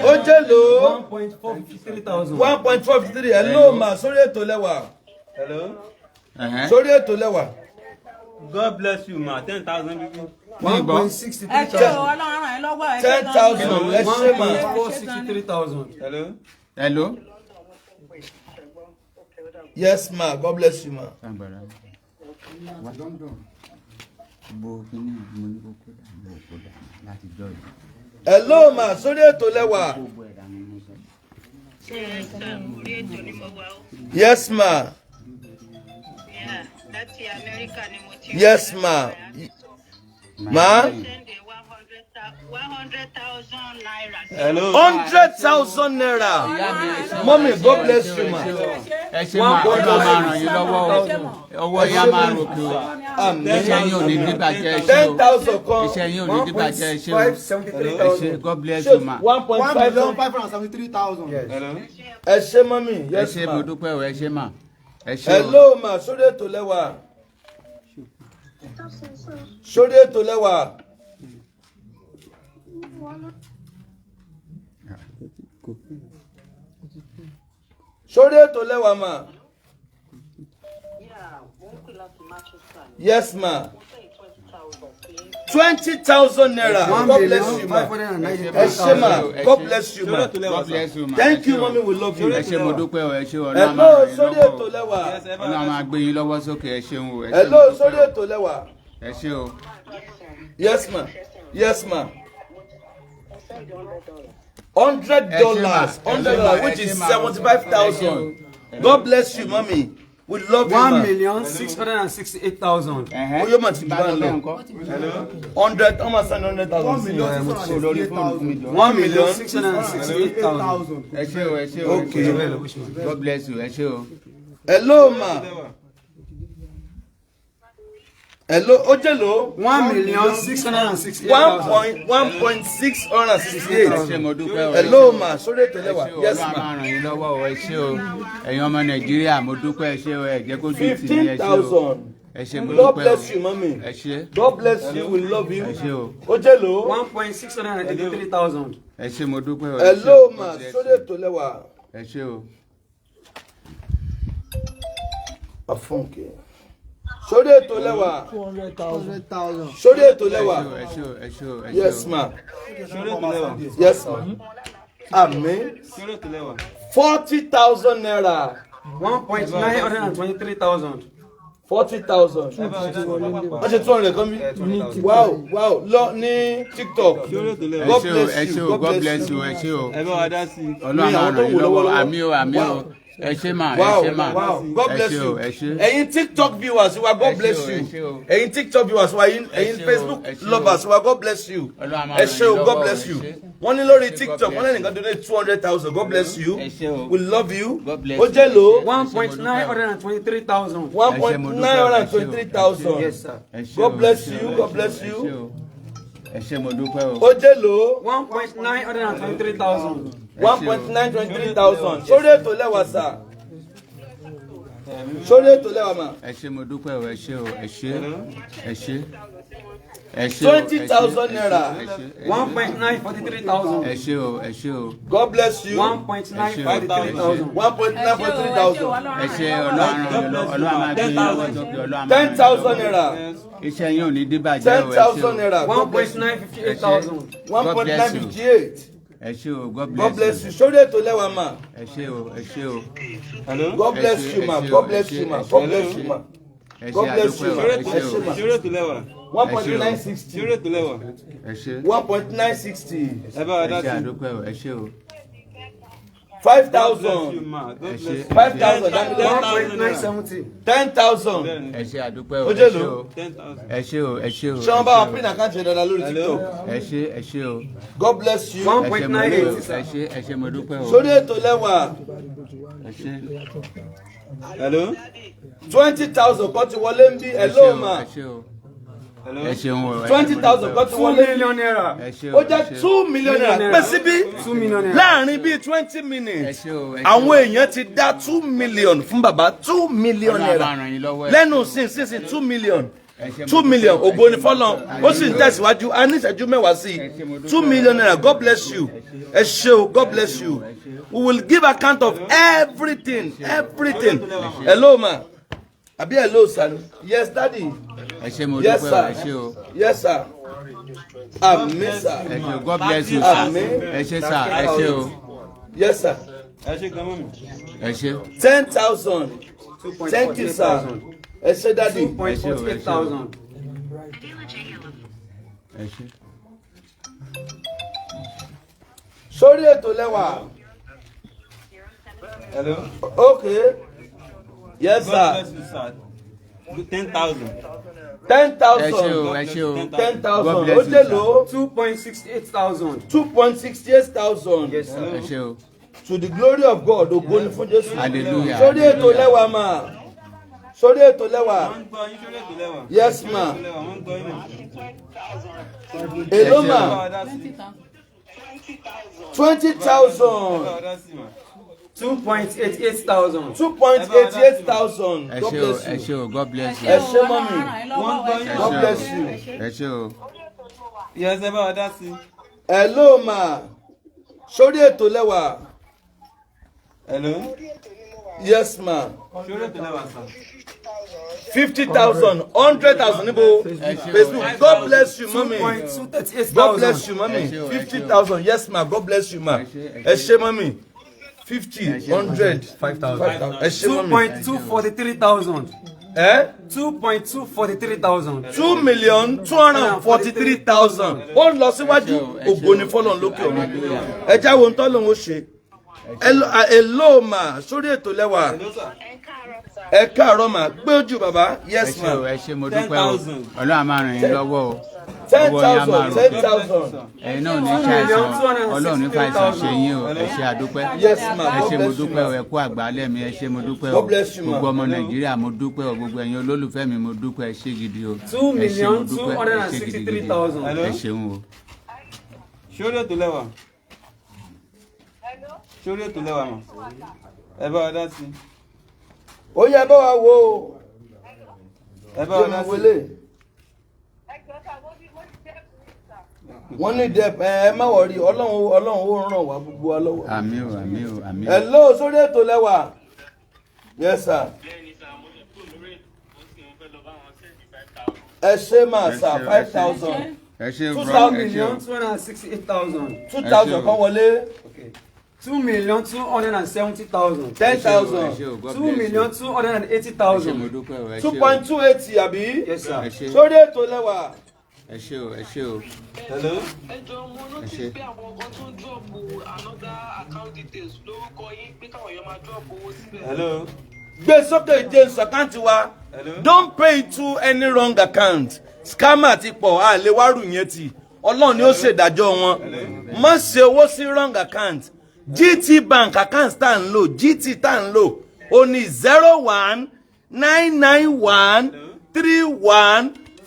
Speaker 1: Ó jẹ́ lò ó.
Speaker 9: 1.453 thousand.
Speaker 1: 1.453. Hello ma, sórí ètò lẹ́wà.
Speaker 8: Hello.
Speaker 1: Sórí ètò lẹ́wà.
Speaker 8: God bless you ma, 10,000 people.
Speaker 9: 1.63
Speaker 5: Ẹ ṣé o,
Speaker 9: thousand.
Speaker 5: Ọlọ́run ràn ẹ́ lọ́wọ́, ẹ ṣé
Speaker 1: Ten
Speaker 5: gan-an.
Speaker 1: thousand. Ẹ ṣé mà.
Speaker 9: 1.463 thousand.
Speaker 8: Hello.
Speaker 2: Hello.
Speaker 1: Yes ma, God bless you ma.
Speaker 2: Bo kíní mo ní kó kó dànù, mo kó dànù láti jọ yìí.
Speaker 1: Hello ma, sórí ètò lẹ́wà.
Speaker 2: Gbogbo ẹ̀ dànù mo sọ.
Speaker 6: Orí ètò ni mo wà ó.
Speaker 1: Yes ma.
Speaker 6: Yeah, láti Amẹ́ríkà ni mo ti.
Speaker 1: Yes ma. Ma.
Speaker 6: Send 100,000 naira.
Speaker 8: Hello.
Speaker 1: 100,000 naira. Mummy, God bless you ma.
Speaker 2: Ẹ ṣé ma, Ọlọ́run máa ràn yín lọ́wọ́ o. Ọwọ́ yín á máa ròkè o. Iṣẹ́ yín ò ní díbàjẹ́, ẹ ṣé o.
Speaker 1: 10,000 kan.
Speaker 2: Iṣẹ́ yín ò ní díbàjẹ́, ẹ ṣé o.
Speaker 9: 1.573
Speaker 2: Ẹ ṣé,
Speaker 9: thousand.
Speaker 2: God bless you ma.
Speaker 1: One point
Speaker 3: one
Speaker 1: five.
Speaker 3: million 573,000.
Speaker 8: Hello.
Speaker 1: Ẹ ṣé mummy.
Speaker 2: Ẹ
Speaker 1: Yes
Speaker 2: ṣé,
Speaker 1: ma.
Speaker 2: mo dúpẹ́ o, ẹ ṣé ma. Ẹ ṣé o.
Speaker 1: Hello ma, sórí ètò lẹ́wà. Sórí ètò lẹ́wà. Sórí ètò lẹ́wà ma. Yes ma. 20,000 naira.
Speaker 9: One
Speaker 1: God bless
Speaker 9: million
Speaker 1: you ma.
Speaker 9: 593
Speaker 1: Ẹ ṣé ma.
Speaker 9: thousand.
Speaker 1: God bless you ma.
Speaker 2: God bless you ma.
Speaker 1: Thank
Speaker 2: Ẹ
Speaker 1: you
Speaker 2: ṣé o.
Speaker 1: mommy, we love you.
Speaker 2: Ẹ ṣé, mo dúpẹ́ o, ẹ ṣé o. Ọlọ́run á máa
Speaker 1: Hello
Speaker 2: ràn yín
Speaker 1: sórí
Speaker 2: lọ́wọ́
Speaker 1: ètò
Speaker 2: o.
Speaker 1: lẹ́wà.
Speaker 2: Ọlọ́run á máa gbé yín lọ́wọ́ sókè, ẹ ṣeun o. Ẹ ṣé, mo
Speaker 1: Hello
Speaker 2: dúpẹ́
Speaker 1: sórí
Speaker 2: o.
Speaker 1: ètò lẹ́wà.
Speaker 2: Ẹ ṣé o.
Speaker 1: Yes ma. Yes ma. $100, $100, which is 75,000. God bless you, mommy. We love you,
Speaker 9: One
Speaker 1: ma.
Speaker 9: 1,668,000.
Speaker 1: Oyo ma ti jù bá ń lọ. Hundred, ọmọ sani 100,000.
Speaker 3: 1,668,000.
Speaker 9: 1,668,000.
Speaker 2: Ẹ ṣé o, ẹ ṣé o.
Speaker 1: Okay.
Speaker 2: God bless you, ẹ ṣé o.
Speaker 1: Hello ma. Hello, ó jẹ́ lò.
Speaker 9: 1,668,000.
Speaker 1: 1.1.668.
Speaker 2: Ẹ ṣé, mo dúpẹ́ o.
Speaker 1: Hello ma, sórí ètò lẹ́wà.
Speaker 2: Ẹ ṣé o,
Speaker 1: Yes
Speaker 2: Ọlọ́run á
Speaker 1: ma.
Speaker 2: máa ràn yín lọ́wọ́ o, ẹ ṣé o. Ẹ̀yin ọmọ Nàìjíríà, mo dúpẹ́, ẹ ṣé o, ẹ jẹ́ kó dùn tì
Speaker 1: Fifteen
Speaker 2: yín, ẹ ṣé o.
Speaker 1: thousand.
Speaker 2: Ẹ ṣé, mo
Speaker 1: God
Speaker 2: dúpẹ́ o.
Speaker 1: bless you, mommy.
Speaker 2: Ẹ ṣé.
Speaker 1: God bless you, we love you.
Speaker 2: Ẹ ṣé o.
Speaker 1: Ó jẹ́ lò.
Speaker 9: 1.683 thousand.
Speaker 2: Ẹ ṣé, mo dúpẹ́ o. Ẹ ṣé
Speaker 1: Hello
Speaker 2: o.
Speaker 1: ma,
Speaker 2: God bless
Speaker 1: sórí
Speaker 2: you.
Speaker 1: ètò lẹ́wà.
Speaker 2: Ẹ ṣé o.
Speaker 1: Àfọ̀nkẹ́. Sórí ètò lẹ́wà.
Speaker 3: 200,000.
Speaker 1: Sórí ètò lẹ́wà.
Speaker 2: Ẹ ṣé o, ẹ ṣé o, ẹ ṣé o.
Speaker 1: Yes ma.
Speaker 8: Sórí ètò lẹ́wà.
Speaker 1: Yes ma. Àmín.
Speaker 8: Sórí ètò lẹ́wà.
Speaker 1: 40,000 naira.
Speaker 9: 1.923 thousand.
Speaker 1: 40,000. Wọ́n ṣe 200 kan bí. Wow, lọ ní TikTok.
Speaker 8: Sórí ètò lẹ́wà.
Speaker 2: Ẹ
Speaker 1: God
Speaker 2: ṣé o,
Speaker 1: bless
Speaker 2: ẹ ṣé
Speaker 1: you.
Speaker 2: o, God bless you, ẹ ṣé o.
Speaker 8: Ẹ bá wa dá sí i.
Speaker 2: Ọlọ́run á máa ràn yín lọ́wọ́, àmín o, àmín o. Ẹ ṣé mà, ẹ
Speaker 1: Wow,
Speaker 2: ṣé mà.
Speaker 1: wow. God
Speaker 2: Ẹ
Speaker 1: bless
Speaker 2: ṣé o,
Speaker 1: you.
Speaker 2: ẹ ṣé.
Speaker 1: Ẹ̀yin TikTok viewers wa, God
Speaker 2: Ẹ ṣé
Speaker 1: bless
Speaker 2: o,
Speaker 1: you.
Speaker 2: ẹ ṣé o.
Speaker 1: Ẹ̀yin TikTok viewers wa, ẹ̀yin
Speaker 2: Ẹ
Speaker 1: ẹ̀yin
Speaker 2: ṣé o,
Speaker 1: Facebook
Speaker 2: ẹ ṣé o.
Speaker 1: lovers wa, God bless you.
Speaker 2: Ọlọ́run á máa
Speaker 1: Ẹ
Speaker 2: ràn
Speaker 1: ṣé
Speaker 2: yín
Speaker 1: o, God
Speaker 2: lọ́wọ́ o,
Speaker 1: bless
Speaker 2: ẹ
Speaker 1: you.
Speaker 2: ṣé.
Speaker 1: Wọ́n ní lórí
Speaker 2: God
Speaker 1: TikTok, wọ́n
Speaker 2: bless
Speaker 1: lẹ́nìkan donate 200,000. God bless you.
Speaker 2: Ẹ ṣé o.
Speaker 1: We love you.
Speaker 2: God bless
Speaker 1: Ó
Speaker 2: you.
Speaker 1: jẹ́ lò ó.
Speaker 9: 1.923 thousand.
Speaker 1: 1.923 thousand.
Speaker 9: Yes sir.
Speaker 2: Ẹ ṣé
Speaker 1: God
Speaker 2: o,
Speaker 1: bless
Speaker 2: ẹ ṣé
Speaker 1: you,
Speaker 2: o,
Speaker 1: God
Speaker 2: ẹ
Speaker 1: bless
Speaker 2: ṣé
Speaker 1: you.
Speaker 2: o. Ẹ ṣé, mo dúpẹ́ o.
Speaker 1: Ó jẹ́ lò ó.
Speaker 9: 1.923 thousand.
Speaker 1: 1.923 thousand. Sórí ètò lẹ́wà sà. Sórí ètò lẹ́wà mà.
Speaker 2: Ẹ ṣé, mo dúpẹ́ o, ẹ ṣé o, ẹ ṣé, ẹ ṣé. Ẹ ṣé o,
Speaker 1: 20,000 naira.
Speaker 2: ẹ ṣé, ẹ ṣé.
Speaker 9: 1.943 thousand.
Speaker 2: Ẹ ṣé o, ẹ ṣé o.
Speaker 1: God bless you.
Speaker 9: 1.943 thousand.
Speaker 1: 1.943 thousand.
Speaker 2: Ẹ ṣé, Ọlọ́run á ràn yín lọ́wọ́, Ọlọ́run á máa gbé yín lọ́wọ́ sókè, Ọlọ́run á máa ràn yín
Speaker 1: 10,000
Speaker 2: lọ́wọ́.
Speaker 1: naira.
Speaker 2: Iṣẹ́ yín ò ní díbàjẹ́
Speaker 1: Ten
Speaker 2: o, ẹ ṣé
Speaker 1: thousand
Speaker 2: o.
Speaker 1: naira.
Speaker 9: One
Speaker 1: God
Speaker 9: point
Speaker 1: bless you.
Speaker 9: nine fifty eight thousand.
Speaker 1: One
Speaker 2: God
Speaker 1: point
Speaker 2: bless
Speaker 1: nine
Speaker 2: you.
Speaker 1: 58.
Speaker 2: Ẹ ṣé o, God
Speaker 1: God bless
Speaker 2: bless
Speaker 1: you.
Speaker 2: you.
Speaker 1: Sórí ètò lẹ́wà mà.
Speaker 2: Ẹ ṣé o, ẹ ṣé o.
Speaker 8: Hello.
Speaker 1: God
Speaker 2: Ẹ
Speaker 1: bless
Speaker 2: ṣé,
Speaker 1: you
Speaker 2: ẹ
Speaker 1: ma.
Speaker 2: ṣé o,
Speaker 1: God
Speaker 2: ẹ
Speaker 1: bless
Speaker 2: ṣé,
Speaker 1: you ma.
Speaker 2: ẹ ṣé,
Speaker 1: God
Speaker 2: ẹ
Speaker 1: bless
Speaker 2: ṣé.
Speaker 1: you ma.
Speaker 2: Ẹ ṣé,
Speaker 1: God bless
Speaker 2: àdúpẹ́
Speaker 1: you
Speaker 2: o,
Speaker 1: ma.
Speaker 2: ẹ
Speaker 1: Ẹ
Speaker 2: ṣé
Speaker 1: ṣé
Speaker 2: o.
Speaker 1: ma.
Speaker 8: Sórí ètò lẹ́wà.
Speaker 1: 1.960.
Speaker 8: Sórí ètò lẹ́wà.
Speaker 2: Ẹ ṣé.
Speaker 1: 1.960.
Speaker 8: Ẹ bá wa
Speaker 2: Ẹ
Speaker 8: dá
Speaker 2: ṣé,
Speaker 8: sí i.
Speaker 2: àdúpẹ́ o, ẹ ṣé o.
Speaker 1: Five
Speaker 8: God bless you
Speaker 1: thousand.
Speaker 8: ma. God
Speaker 2: Ẹ
Speaker 8: bless
Speaker 2: ṣé.
Speaker 8: you.
Speaker 1: 5,000.
Speaker 9: 1.970.
Speaker 1: 10,000.
Speaker 2: Ẹ ṣé, àdúpẹ́ o,
Speaker 1: Ó
Speaker 2: ẹ
Speaker 1: jẹ́
Speaker 2: ṣé
Speaker 1: lò.
Speaker 2: o.
Speaker 8: 10,000.
Speaker 2: Ẹ ṣé o, ẹ ṣé o.
Speaker 1: Ṣé wọ́n bá wa pín àkáǹtì yẹn dáadáa lórí
Speaker 8: Hello.
Speaker 1: TikTok?
Speaker 2: Ẹ ṣé, ẹ ṣé o.
Speaker 1: God bless you.
Speaker 9: One
Speaker 2: Ẹ
Speaker 9: point
Speaker 2: ṣé, mo
Speaker 9: nine
Speaker 2: dúpẹ́ o,
Speaker 9: eight.
Speaker 2: ẹ ṣé, ẹ ṣé, mo dúpẹ́ o.
Speaker 1: Sórí ètò lẹ́wà.
Speaker 2: Ẹ ṣé.
Speaker 8: Hello.
Speaker 1: 20,000 kan ti wọlé ń bí.
Speaker 2: Ẹ ṣé
Speaker 1: Hello
Speaker 2: o,
Speaker 1: ma.
Speaker 2: ẹ ṣé o. Ẹ ṣeun o.
Speaker 1: 20,000 kan ti
Speaker 9: 2
Speaker 1: wọlé.
Speaker 9: million naira.
Speaker 2: Ẹ ṣe o.
Speaker 1: Ó jẹ́ 2 million naira pé síbí
Speaker 9: 2 million naira.
Speaker 1: láàrin bíi 20 minutes.
Speaker 2: Ẹ ṣé o, ẹ ṣé o.
Speaker 1: Àwọn èèyàn ti dá 2 million fún bàbá, 2 million
Speaker 2: Ọlọ́run á
Speaker 1: naira
Speaker 2: máa ràn yín lọ́wọ́, ẹ
Speaker 1: lẹ́nu
Speaker 2: ṣé o.
Speaker 1: sínsìnsìn, 2 million,
Speaker 2: Ẹ ṣé, mo
Speaker 1: 2
Speaker 2: dúpẹ́
Speaker 1: million.
Speaker 2: o, ẹ
Speaker 1: Ògo
Speaker 2: ṣé,
Speaker 1: ni
Speaker 2: mo
Speaker 1: fọ́lọ́run.
Speaker 2: dúpẹ́.
Speaker 1: Ó sì ń tẹ̀síwájú, a ní ìṣẹ́jú 10 sí
Speaker 2: Ẹ ṣé, mo
Speaker 1: i.
Speaker 2: dúpẹ́
Speaker 1: Two
Speaker 2: o.
Speaker 1: million naira. God bless you. Ẹ ṣé o. God bless you. We will give account of everything, everything. Hello ma, àbí hello sir? Yes, daddy.
Speaker 2: Ẹ ṣé, mo
Speaker 1: Yes
Speaker 2: dúpẹ́ o.
Speaker 1: sir.
Speaker 2: Ẹ ṣé o.
Speaker 1: Yes sir. Àmín sir.
Speaker 2: Ẹ ṣé o. God bless you sir.
Speaker 1: Àmín.
Speaker 2: Ẹ ṣé sir, ẹ ṣé o.
Speaker 1: Yes sir.
Speaker 8: Ẹ ṣe gan mọ́mì.
Speaker 2: Ẹ ṣé.
Speaker 1: 10,000. Thank you sir. Ẹ ṣé daddy.
Speaker 9: 2.48 thousand.
Speaker 2: Ẹ ṣé.
Speaker 1: Sórí ètò lẹ́wà.
Speaker 8: Hello.
Speaker 1: Okay, yes
Speaker 8: God
Speaker 1: sir.
Speaker 8: bless you sir. 10,000.
Speaker 1: Ten
Speaker 2: Ẹ ṣé
Speaker 1: thousand.
Speaker 2: o, ẹ ṣé o.
Speaker 1: 10,000.
Speaker 2: God bless
Speaker 1: Ó
Speaker 2: you,
Speaker 1: dé
Speaker 2: sir.
Speaker 1: lò
Speaker 9: 2.68 thousand.
Speaker 1: 2.68 thousand.
Speaker 9: Yes sir.
Speaker 2: Ẹ ṣé o.
Speaker 1: To the glory of God. Ògo ni fún Jésù.
Speaker 2: Hallelujah.
Speaker 1: Sórí ètò lẹ́wà mà, sórí ètò lẹ́wà.
Speaker 8: Wọ́n ń gbọ́ yín, sórí ètò lẹ́wà.
Speaker 1: Yes ma.
Speaker 8: Sórí ètò lẹ́wà, wọ́n ń gbọ́ yín mà.
Speaker 1: Èló
Speaker 2: Ẹ ṣé
Speaker 1: mà?
Speaker 8: Ẹ bá wa dá sí.
Speaker 1: 20,000.
Speaker 8: Ẹ bá wa dá sí mà.
Speaker 9: 2.88 thousand.
Speaker 1: 2.88 thousand.
Speaker 2: Ẹ
Speaker 1: God
Speaker 2: ṣé o,
Speaker 1: bless
Speaker 2: ẹ
Speaker 1: you.
Speaker 2: ṣé o. God bless you.
Speaker 1: Ẹ ṣé mọ́mì.
Speaker 8: Wọ́n ń gbọ́ yín.
Speaker 1: God bless you.
Speaker 2: Ẹ ṣé o.
Speaker 8: Yes, ẹ bá wa dá sí.
Speaker 1: Hello ma, sórí ètò lẹ́wà.
Speaker 8: Hello.
Speaker 1: Yes ma.
Speaker 8: Sórí ètò lẹ́wà sir.
Speaker 1: 50,000, 100,000 níbo?
Speaker 2: Ẹ ṣé o.
Speaker 1: Facebook. God bless you mọ́mì.
Speaker 9: 2.38
Speaker 1: God bless
Speaker 9: thousand.
Speaker 1: you mọ́mì.
Speaker 2: Ẹ ṣé o, ẹ ṣé o.
Speaker 1: 50,000. Yes ma, God bless you ma.
Speaker 2: Ẹ ṣé, ẹ
Speaker 1: Ẹ ṣé mọ́mì. 50, 100,
Speaker 9: 5,000.
Speaker 1: 5,000. Ẹ ṣé mọ́mì.
Speaker 9: 2.243 thousand.
Speaker 1: Ẹ
Speaker 9: 2.243 thousand.
Speaker 1: 2,243,000. Ó ń lọ síwájú.
Speaker 2: Ẹ ṣé o, ẹ ṣé
Speaker 1: Ògo ni
Speaker 2: o.
Speaker 1: fọ́lọ́run lókè ọ̀run. Ẹ jáwọ́ ń tọ́ lòun ó ṣe. Hello ma, sórí ètò lẹ́wà.
Speaker 8: Hello sir.
Speaker 1: Ẹ káàárọ̀ mà, gbé ojú bàbá.
Speaker 2: Ẹ
Speaker 1: Yes
Speaker 2: ṣé
Speaker 1: ma.
Speaker 2: o, ẹ ṣé, mo dúpẹ́ o.
Speaker 8: 10,000.
Speaker 2: Ọlọ́run á máa ràn yín lọ́wọ́ o.
Speaker 1: Ten
Speaker 2: Ọwọ́ yín á máa
Speaker 1: thousand,
Speaker 2: ròkè.
Speaker 1: 10,000.
Speaker 2: Ẹ̀yin náà ò ní ṣàìsàn, Ọlọ́run ní fàìsàn ṣe yín o. Ẹ ṣé, àdúpẹ́.
Speaker 1: Yes ma.
Speaker 2: Ẹ
Speaker 1: God
Speaker 2: ṣé, mo
Speaker 1: bless you
Speaker 2: dúpẹ́
Speaker 1: ma.
Speaker 2: o. Ẹ kú àgbálẹ̀ mi. Ẹ ṣé, mo dúpẹ́ o.
Speaker 1: God bless you ma.
Speaker 2: Gbogbo ọmọ Nàìjíríà, mo dúpẹ́ o. Gbogbo ẹ̀yin olólùfẹ́ mi, mo dúpẹ́. Ẹ ṣé gidi o.
Speaker 9: Two
Speaker 2: Ẹ ṣé, mo
Speaker 9: million two
Speaker 2: dúpẹ́.
Speaker 9: hundred
Speaker 2: Ẹ
Speaker 9: and
Speaker 2: ṣé
Speaker 9: sixty
Speaker 2: gidigidi.
Speaker 9: three thousand.
Speaker 2: Ẹ ṣeun o.
Speaker 8: Sórí ètò lẹ́wà. Sórí ètò lẹ́wà mà. Ẹ bá wa dá sí.
Speaker 1: Ó yẹ bá wa wo.
Speaker 8: Ẹ bá wa dá
Speaker 1: Jẹ́ mi
Speaker 8: sí.
Speaker 1: wọlé. Wọ́n ní dep. Ẹ má worry, Ọlọ́run, Ọlọ́run ó ràn wá gbogbo wa lọ́wọ́.
Speaker 2: Àmín o, àmín o, àmín o.
Speaker 1: Hello, sórí ètò lẹ́wà. Yes sir.
Speaker 7: Bẹ́ẹ̀ni sir, mo ti kúrò lórí ètò, ó sì ń fẹ́ lọ bá wọn send 5,000.
Speaker 1: Ẹ ṣé mà
Speaker 2: Ẹ
Speaker 1: sir.
Speaker 2: ṣé o, ẹ
Speaker 1: Five
Speaker 2: ṣé.
Speaker 1: thousand.
Speaker 2: Ẹ ṣé
Speaker 1: Two
Speaker 2: bro, ẹ
Speaker 1: thousand
Speaker 2: ṣé o.
Speaker 9: 2,268,000.
Speaker 1: 2,000 kan wọlé.
Speaker 9: Okay. 2,270,000.
Speaker 1: Ten
Speaker 2: Ẹ ṣé
Speaker 1: thousand.
Speaker 2: o, God
Speaker 9: Two
Speaker 2: bless you.
Speaker 9: million two hundred and eighty
Speaker 2: Ẹ ṣé, mo
Speaker 9: thousand.
Speaker 2: dúpẹ́ o. Ẹ
Speaker 1: Two
Speaker 2: ṣé o.
Speaker 1: point two eighty àbí?
Speaker 9: Yes sir.
Speaker 2: Ẹ ṣé.
Speaker 1: Sórí ètò lẹ́wà.
Speaker 2: Ẹ ṣé o, ẹ ṣé o.
Speaker 8: Hello.
Speaker 7: Ẹ jọ, mo
Speaker 2: Ẹ
Speaker 7: notice
Speaker 2: ṣé.
Speaker 7: pé àwọn kan tún drop another account details lórúkọ yín pé káwọn èèyàn máa drop owó síbẹ̀.
Speaker 8: Hello.
Speaker 1: Gbé sókè, James, account wa.
Speaker 8: Hello.
Speaker 1: Don't pay to any wrong account. Scammer ti pọ̀, a lè wárù yẹn ti Ọlọ́run ni ó ṣèdájọ́ wọn. Má ṣe owó sí wrong account. GT Bank account tá à ń lò, GT tá à ń lò, ó ní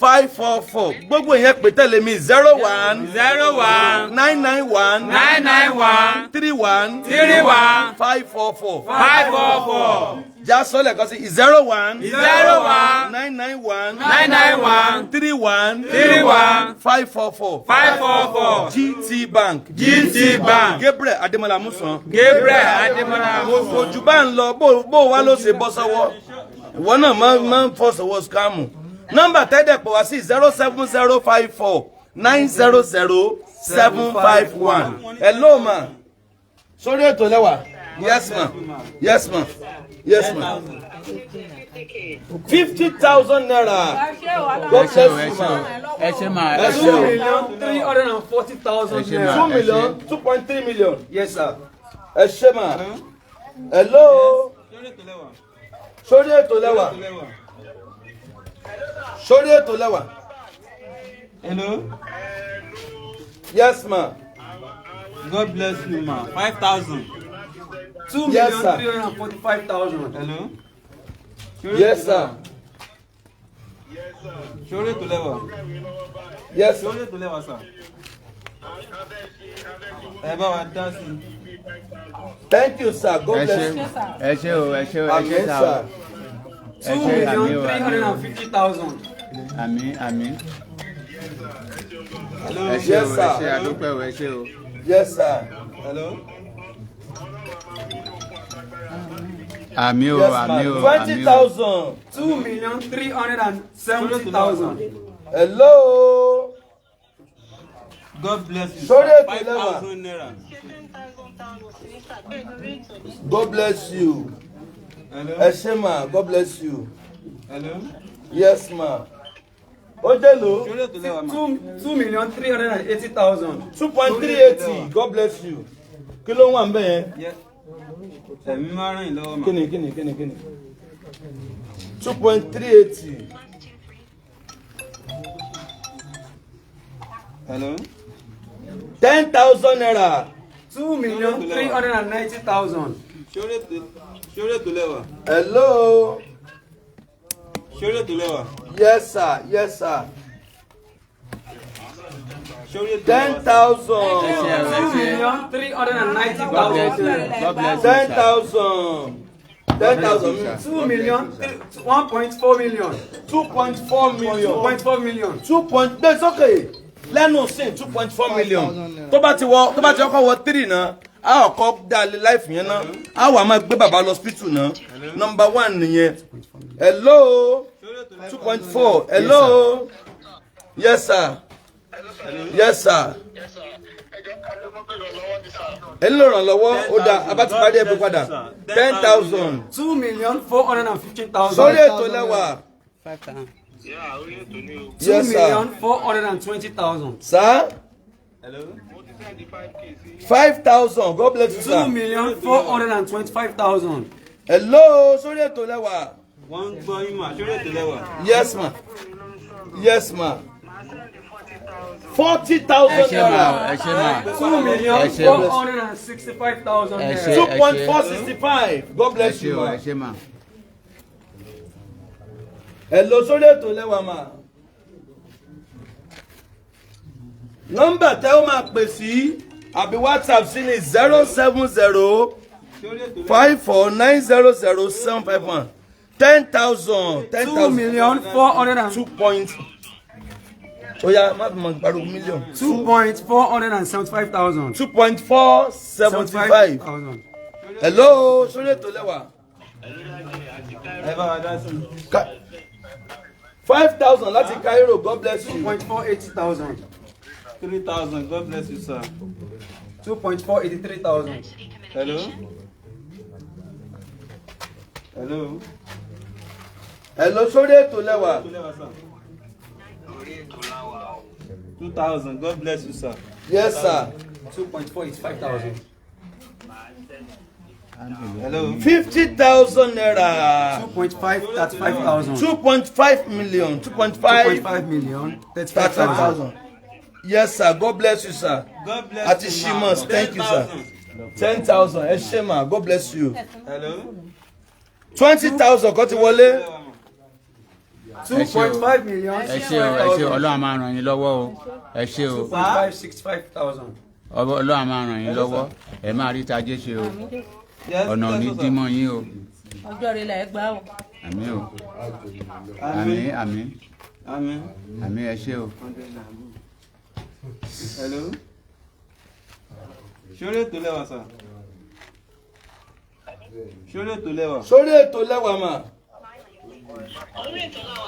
Speaker 1: 0199131544. Gbogbo yẹn pè tẹ̀lé mi: 01
Speaker 4: 01
Speaker 1: 991
Speaker 4: 991
Speaker 1: 31
Speaker 4: 31
Speaker 1: 544.
Speaker 4: 544.
Speaker 1: Já sọ́lẹ̀ kan sí: 01
Speaker 4: 01
Speaker 1: 991
Speaker 4: 991
Speaker 1: 31
Speaker 4: 31
Speaker 1: 544.
Speaker 4: 544.
Speaker 1: GT Bank.
Speaker 4: GT Bank.
Speaker 1: Gabriel Ademola Musan.
Speaker 4: Gabriel Ademola.
Speaker 1: Ojú bá ń lọ bó wá ló ṣe bọ́ sọ́wọ́, ìwọ náà máa ń fọ́ sọ́wọ́ scam. Nọ́mbà tẹ́lẹ̀ pọ̀ wá sí 07054900751. Hello ma, sórí ètò lẹ́wà. Yes ma, yes ma, yes ma. 50,000 naira. God
Speaker 2: Ẹ ṣé o,
Speaker 1: bless
Speaker 2: ẹ
Speaker 1: you
Speaker 2: ṣé o.
Speaker 1: ma.
Speaker 2: Ẹ ṣé ma, ẹ
Speaker 1: Ẹ
Speaker 2: ṣé
Speaker 1: ṣé
Speaker 2: o.
Speaker 1: o.
Speaker 9: 2,340,000
Speaker 2: Ẹ ṣé
Speaker 9: naira.
Speaker 2: ma.
Speaker 1: 2 million, 2.3 million.
Speaker 9: Yes sir.
Speaker 1: Ẹ ṣé ma. Hello,
Speaker 8: Sórí ètò lẹ́wà.
Speaker 1: sórí ètò lẹ́wà.
Speaker 8: Ètò lẹ́wà.
Speaker 1: Sórí ètò lẹ́wà.
Speaker 8: Hello.
Speaker 1: Yes ma.
Speaker 8: God bless you ma. 5,000.
Speaker 9: Two
Speaker 1: Yes,
Speaker 9: million
Speaker 1: sir.
Speaker 9: 345,000.
Speaker 8: Hello.
Speaker 1: Yes sir.
Speaker 8: Ṣorí ètò lẹ́wà.
Speaker 1: Yes sir.
Speaker 8: Ṣorí ètò lẹ́wà sà. Ẹ bá wa dá sí i.
Speaker 1: Thank you sir, God
Speaker 2: Ẹ
Speaker 1: bless
Speaker 2: ṣé
Speaker 1: you.
Speaker 2: ẹ ṣé o, ẹ ṣé o, ẹ ṣé
Speaker 1: Àmín
Speaker 2: sà o.
Speaker 1: sir.
Speaker 2: Ẹ
Speaker 9: Two
Speaker 2: ṣé,
Speaker 9: million
Speaker 2: àmín o,
Speaker 9: three
Speaker 2: àmín
Speaker 9: hundred
Speaker 2: o.
Speaker 9: and fifty thousand.
Speaker 2: Àmín, àmín.
Speaker 8: Hello.
Speaker 2: Ẹ ṣé
Speaker 1: Yes,
Speaker 2: o, ẹ
Speaker 1: sir.
Speaker 2: ṣé, àdúpẹ́ o, ẹ ṣé o.
Speaker 1: Yes sir.
Speaker 8: Hello.
Speaker 2: Àmín o,
Speaker 1: Yes ma.
Speaker 2: àmín o,
Speaker 1: Twenty
Speaker 2: àmín o.
Speaker 1: thousand.
Speaker 9: 2,370,000.
Speaker 1: Hello.
Speaker 8: God bless you.
Speaker 1: Sórí ètò
Speaker 8: Five
Speaker 1: lẹ́wà.
Speaker 8: thousand naira.
Speaker 1: God bless you.
Speaker 8: Hello.
Speaker 1: Ẹ ṣé ma, God bless you.
Speaker 8: Hello.
Speaker 1: Yes ma. Ó jẹ́ lò.
Speaker 8: Ṣorí ètò lẹ́wà mà.
Speaker 9: 2,380,000.
Speaker 1: 2.380. God bless you. Kí ló ń wà ń bẹ̀ yẹn?
Speaker 8: Ẹ̀mí máa ràn yín lọ́wọ́ mà.
Speaker 1: Kíni kíni kíni kíni. 2.380.
Speaker 8: Hello.
Speaker 1: 10,000 naira.
Speaker 9: 2,390,000.
Speaker 8: Ṣorí ètò lẹ́wà.
Speaker 1: Hello.
Speaker 8: Ṣorí ètò lẹ́wà.
Speaker 1: Yes sir, yes sir.
Speaker 8: Ṣorí ètò
Speaker 1: Ten
Speaker 8: lẹ́wà.
Speaker 1: thousand.
Speaker 2: Ẹ ṣé o, ẹ
Speaker 9: Two
Speaker 2: ṣé.
Speaker 9: million three hundred and ninety
Speaker 2: God bless
Speaker 9: thousand.
Speaker 2: you. God bless you,
Speaker 1: Ten
Speaker 2: sir.
Speaker 1: thousand. 10,000.
Speaker 9: 1.4 million.
Speaker 1: 2.4 million.
Speaker 9: 2.4 million.
Speaker 1: Two point gbé sókè lẹ́nu sin 2.4 million. Tó bá ti wọ tó bá ti kọ́kọ́ wọ three náà, a ò kọ́ dá lé láìfù yẹn náà, a wà máa gbé bàbá lọ hospital náà. Number one nìyẹn. Hello. 2.4. Hello. Yes sir. Yes sir. Ẹ nílò ìrànlọ́wọ́, ó dáa, a bá ti parí ẹ̀ pé padà. 10,000.
Speaker 9: 2,415,000.
Speaker 1: Sórí ètò lẹ́wà.
Speaker 9: Two
Speaker 1: Yes sir.
Speaker 9: million 420,000.
Speaker 1: Sir.
Speaker 8: Hello.
Speaker 1: 5,000. God bless you sir.
Speaker 9: 2,425,000.
Speaker 1: Hello, sórí ètò lẹ́wà.
Speaker 8: Wọ́n ń gbọ́ yín mà. Ṣorí ètò lẹ́wà.
Speaker 1: Yes ma. Yes ma. 40,000
Speaker 2: Ẹ ṣé mà,
Speaker 1: naira.
Speaker 2: ẹ ṣé mà.
Speaker 9: Two million
Speaker 2: Ẹ ṣé o.
Speaker 9: 465,000
Speaker 2: Ẹ
Speaker 9: naira.
Speaker 2: ṣé.
Speaker 1: 2.465. God
Speaker 2: Ẹ
Speaker 1: bless
Speaker 2: ṣé
Speaker 1: you
Speaker 2: o,
Speaker 1: ma.
Speaker 2: ẹ ṣé mà.
Speaker 1: Hello, sórí ètò lẹ́wà ma. Nọ́mbà tẹ́ ó máa pè sí àbí WhatsApp sí ni 070 54 900 751. 10,000. Ten
Speaker 9: Two
Speaker 1: thousand.
Speaker 9: million four hundred and
Speaker 1: Two point. Oya má mọ̀ pariwo million.
Speaker 9: 2,475,000.
Speaker 1: 2.475.
Speaker 9: Thousand.
Speaker 1: Hello, sórí ètò lẹ́wà.
Speaker 8: Ẹ bá wa dá sí i.
Speaker 1: 5,000 láti Cairo, God bless you.
Speaker 9: 2.480,000.
Speaker 8: 3,000. God bless you sir.
Speaker 9: 2.483,000.
Speaker 8: Hello. Hello.
Speaker 1: Hello, sórí ètò lẹ́wà.
Speaker 8: Ètò lẹ́wà sir. 2,000. God bless you sir.
Speaker 1: Yes sir.
Speaker 9: 2.485,000.
Speaker 8: Hello.
Speaker 1: 50,000 naira.
Speaker 9: 2.535,000.
Speaker 1: 2.5 million. 2.5
Speaker 9: 2.5 million. 35,000.
Speaker 1: 35,000. Yes sir, God bless you sir.
Speaker 8: God bless
Speaker 1: Àti
Speaker 8: you
Speaker 1: Shimos, thank you sir. 10,000. Ẹ ṣé ma, God bless you.
Speaker 8: Hello.
Speaker 1: 20,000 kan ti wọlé.
Speaker 9: 2.5 million.
Speaker 2: Ẹ ṣé o, ẹ ṣé o, Ọlọ́run á máa ràn yín lọ́wọ́ o. Ẹ ṣé o.
Speaker 9: 2.565,000.
Speaker 2: Ọlọ́run á máa ràn yín lọ́wọ́. Ẹ máa rí tajé ṣe o.
Speaker 8: Yes,
Speaker 2: Ọ̀nà ò ní
Speaker 8: yes, sir.
Speaker 2: dí mọ́ yín o.
Speaker 5: Ọjọ́ rẹ̀ lẹ̀ gbà o.
Speaker 2: Àmín o. Àmín, àmín.
Speaker 8: Àmín.
Speaker 2: Àmín, ẹ ṣé o.
Speaker 8: Hello. Ṣorí ètò lẹ́wà sir. Ṣorí ètò lẹ́wà.
Speaker 1: Sórí ètò lẹ́wà ma.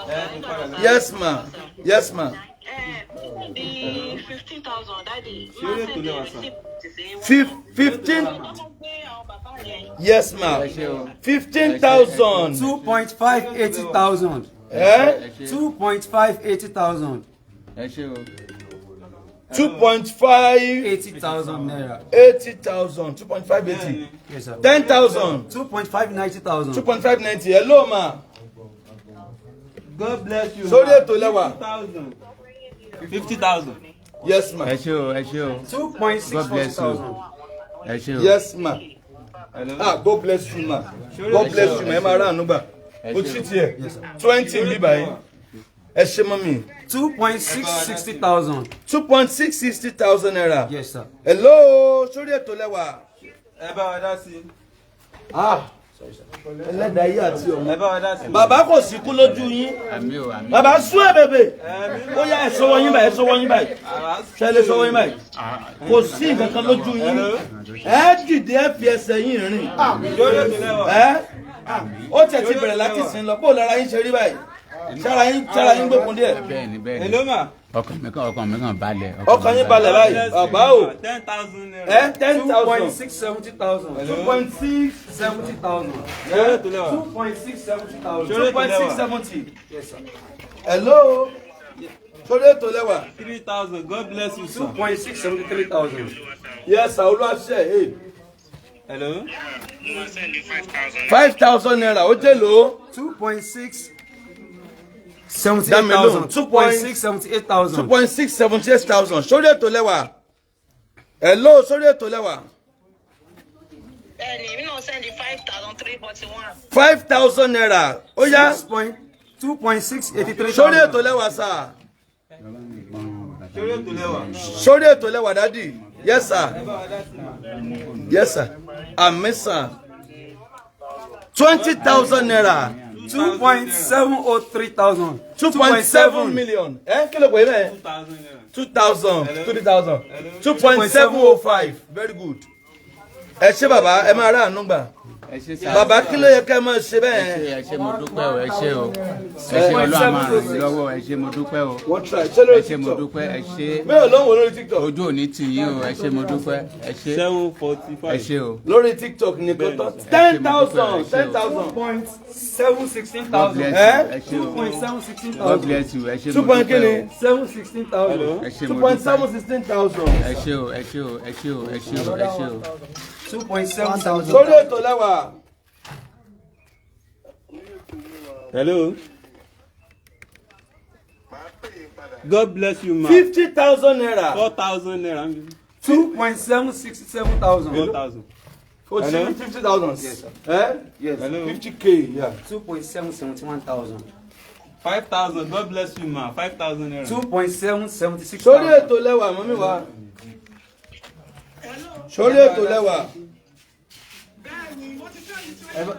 Speaker 8: Ẹ ti padà lọ.
Speaker 1: Yes ma. Yes ma.
Speaker 6: 15,000 daddy.
Speaker 8: Ṣorí ètò lẹ́wà sir.
Speaker 1: 15. Yes ma.
Speaker 2: Ẹ ṣé o.
Speaker 1: 15,000.
Speaker 9: 2.580,000.
Speaker 1: Eh?
Speaker 2: Ẹ ṣé.
Speaker 9: 2.580,000.
Speaker 2: Ẹ ṣé o.
Speaker 1: 2.5
Speaker 9: 80,000 naira.
Speaker 1: 80,000. 2.580.
Speaker 9: Yes, sir.
Speaker 1: 10,000.
Speaker 9: 2.590,000.
Speaker 1: 2.590. Hello ma.
Speaker 8: God bless you.
Speaker 1: Sórí ètò lẹ́wà.
Speaker 8: 50,000.
Speaker 1: Yes ma.
Speaker 2: Ẹ ṣé o, ẹ ṣé o. God bless you.
Speaker 9: 2.640,000.
Speaker 2: Ẹ ṣé o.
Speaker 1: Yes ma.
Speaker 8: Hello.
Speaker 1: Ah, God bless you ma. God bless you ma. Ẹ máa rà àánú gbà. O ti tiẹ̀ 20 bí báyìí. Ẹ ṣe mọ́mì.
Speaker 9: 2.6 60 thousand.
Speaker 1: 2.6 60 thousand naira.
Speaker 9: Yes, sir.
Speaker 1: Hello, sórí ètò lẹ́wà.
Speaker 8: Ẹ bá wa dá sí i.
Speaker 1: Ẹlẹ́dàá yìí àti ọ̀run.
Speaker 8: Ẹ bá wa dá sí i.
Speaker 1: Bàbá kò sí kú lójú yín.
Speaker 2: Àmín o, àmín.
Speaker 1: Bàbá sún ẹ̀ bèbè. Ó yá, ẹ sọwọ́ yín báyìí, ẹ sọwọ́ yín báyìí. Ṣé ẹ lè sọwọ́ yín báyìí? Kò sí nǹkan kan lójú yín. Ẹ dìde, ẹ fi ẹsẹ̀ yín rìn.
Speaker 8: Sórí ètò lẹ́wà.
Speaker 1: Ẹ ó tẹ̀ ti bẹ̀rẹ̀ láti sìn lọ. Bó lára yín ṣe rí báyìí? Ṣára yín gbókun díẹ̀.
Speaker 2: Bẹ́ẹ̀ni, bẹ́ẹ̀ni.
Speaker 8: Hello ma.
Speaker 2: Ọkàn mi kàn balẹ̀.
Speaker 1: Ọkàn yín balẹ̀ báyìí. Bàbá o.
Speaker 8: 10,000 naira.
Speaker 1: Ẹ ten
Speaker 9: Two
Speaker 1: thousand.
Speaker 9: point six seventy thousand.
Speaker 1: 2.6.
Speaker 9: 70,000.
Speaker 8: Sórí ètò lẹ́wà.
Speaker 9: 2.6 70 thousand.
Speaker 1: 2.6 70.
Speaker 9: Yes, sir.
Speaker 1: Hello. Sórí ètò lẹ́wà.
Speaker 8: 3,000. God bless you, sir.
Speaker 9: 2.6 73 thousand.
Speaker 1: Yes, sir. Olúwaṣẹ́ ẹ̀.
Speaker 8: Hello.
Speaker 1: 5,000 naira ó jẹ́ lò ó.
Speaker 9: 2.6 seventy
Speaker 1: Dá
Speaker 9: eight
Speaker 1: mi lóhùn.
Speaker 9: thousand. 2.6 78 thousand.
Speaker 1: 2.6 78 thousand. Sórí ètò lẹ́wà. Hello, sórí ètò lẹ́wà.
Speaker 6: Bẹ́ẹ̀ni, èmi náà send 5,341.
Speaker 1: 5,000 naira ó yá.
Speaker 9: 2.6 83
Speaker 1: Sórí
Speaker 9: thousand.
Speaker 1: ètò lẹ́wà sir.
Speaker 8: Sórí ètò lẹ́wà.
Speaker 1: Sórí ètò lẹ́wà daddy. Yes sir. Yes sir. Àmín sir. 20,000 naira.
Speaker 9: 2.703 thousand.
Speaker 1: 2.7 million. Ẹ kí ló pè é bẹ́ẹ̀?
Speaker 8: 2,000 naira.
Speaker 1: 2,000, 3,000, 2.705. Very good. Ẹ ṣé bàbá, ẹ máa rà àánú gbà.
Speaker 2: Ẹ ṣé sá.
Speaker 1: Bàbá, kí ló yẹ kẹ́ ẹ máa ṣe
Speaker 2: Ẹ
Speaker 1: bẹ́ẹ̀?
Speaker 2: ṣé, ẹ ṣé, mo dúpẹ́ o, ẹ ṣé o. Ẹ ṣé, Ọlọ́run á máa ràn yín lọ́wọ́, ẹ ṣé, mo dúpẹ́ o.
Speaker 1: Wọ́n try ṣé lórí
Speaker 2: Ẹ ṣé, mo
Speaker 1: TikTok.
Speaker 2: dúpẹ́, ẹ ṣé.
Speaker 1: Mélòó ló ń wò lórí TikTok?
Speaker 2: Ojú ò ní tì yín o, ẹ ṣé, mo dúpẹ́, ẹ ṣé.
Speaker 8: 745.
Speaker 2: Ẹ ṣé o.
Speaker 1: Lórí TikTok nìkan tán, 10,000, 10,000.
Speaker 9: 716
Speaker 2: God
Speaker 9: thousand.
Speaker 2: bless
Speaker 1: Eh?
Speaker 2: you, ẹ ṣé
Speaker 9: Two
Speaker 2: o.
Speaker 9: point seven sixteen
Speaker 2: God
Speaker 9: thousand.
Speaker 2: bless you, ẹ ṣé,
Speaker 1: Two
Speaker 2: mo
Speaker 1: point
Speaker 2: dúpẹ́
Speaker 1: kíni?
Speaker 2: o.
Speaker 9: 716,000.
Speaker 2: Ẹ ṣé,
Speaker 1: Two
Speaker 2: mo
Speaker 1: point
Speaker 2: dúpẹ́.
Speaker 1: 716 thousand.
Speaker 2: Ẹ ṣé o, ẹ ṣé o, ẹ ṣé o, ẹ ṣé o, ẹ ṣé o.
Speaker 9: 2.7.
Speaker 1: Sórí ètò lẹ́wà.
Speaker 8: Hello. God bless you, ma.
Speaker 1: 50,000 naira.
Speaker 8: 4,000 naira.
Speaker 9: 2.767 thousand.
Speaker 8: 4,000.
Speaker 1: O ti 50,000.
Speaker 9: Yes, sir.
Speaker 1: Eh?
Speaker 9: Yes.
Speaker 8: Hello.
Speaker 1: 50K, yeah.
Speaker 9: 2.771 thousand.
Speaker 8: 5,000. God bless you, ma. 5,000 naira.
Speaker 9: 2.776
Speaker 1: Sórí
Speaker 9: thousand.
Speaker 1: ètò lẹ́wà mọ́mí wa. Sórí ètò lẹ́wà.
Speaker 7: Bẹ́ẹ̀ni, mo ti send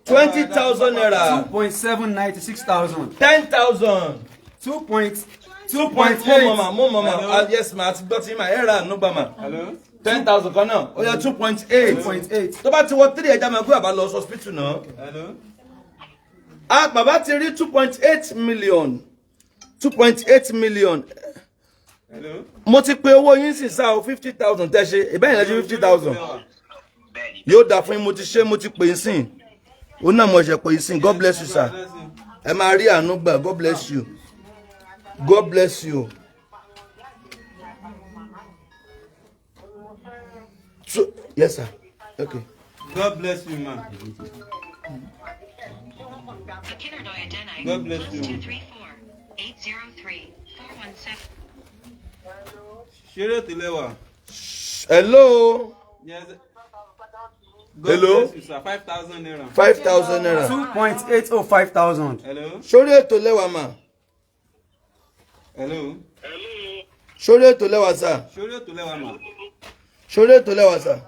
Speaker 7: 20,000.
Speaker 1: 20,000 naira.
Speaker 9: 2.796 thousand.
Speaker 1: 10,000.
Speaker 9: Two point
Speaker 1: Two point mú mama, mú mama. Ah, yes ma, àti gbọ́ tí ma ẹ̀ rà ànú gbà ma.
Speaker 8: Hello.
Speaker 1: 10,000 kan náà ó yẹ 2.8.
Speaker 9: 2.8.
Speaker 1: Tó bá ti wọ three, ẹja máa gbé bàbá lọ hospital náà.
Speaker 8: Hello.
Speaker 1: Ah, bàbá ti rí 2.8 million, 2.8 million.
Speaker 8: Hello.
Speaker 1: Mo ti pe owó yín sì sá o. 50,000 tẹ́ ṣe ìbẹ́yìn lẹ́jọ́, 50,000 yóò dà fún yín. Mo ti ṣe, mo ti pè é sìn, ó náà mo ṣe pè é sìn. God bless you, sir. Ẹ máa rí àánú gbà. God bless you, God bless you. So, yes sir, okay.
Speaker 8: God bless you, ma. God bless you.
Speaker 6: 234 803 417.
Speaker 8: Ṣeré ètò lẹ́wà.
Speaker 1: Hello.
Speaker 8: Yes. God
Speaker 1: Hello?
Speaker 8: bless you, sir. 5,000 naira.
Speaker 1: 5,000 naira.
Speaker 9: 2.805 thousand.
Speaker 8: Hello.
Speaker 1: Sórí ètò lẹ́wà mà.
Speaker 8: Hello.
Speaker 1: Sórí ètò lẹ́wà sir.
Speaker 8: Ṣeré ètò lẹ́wà, ma.
Speaker 1: Sórí ètò lẹ́wà sir.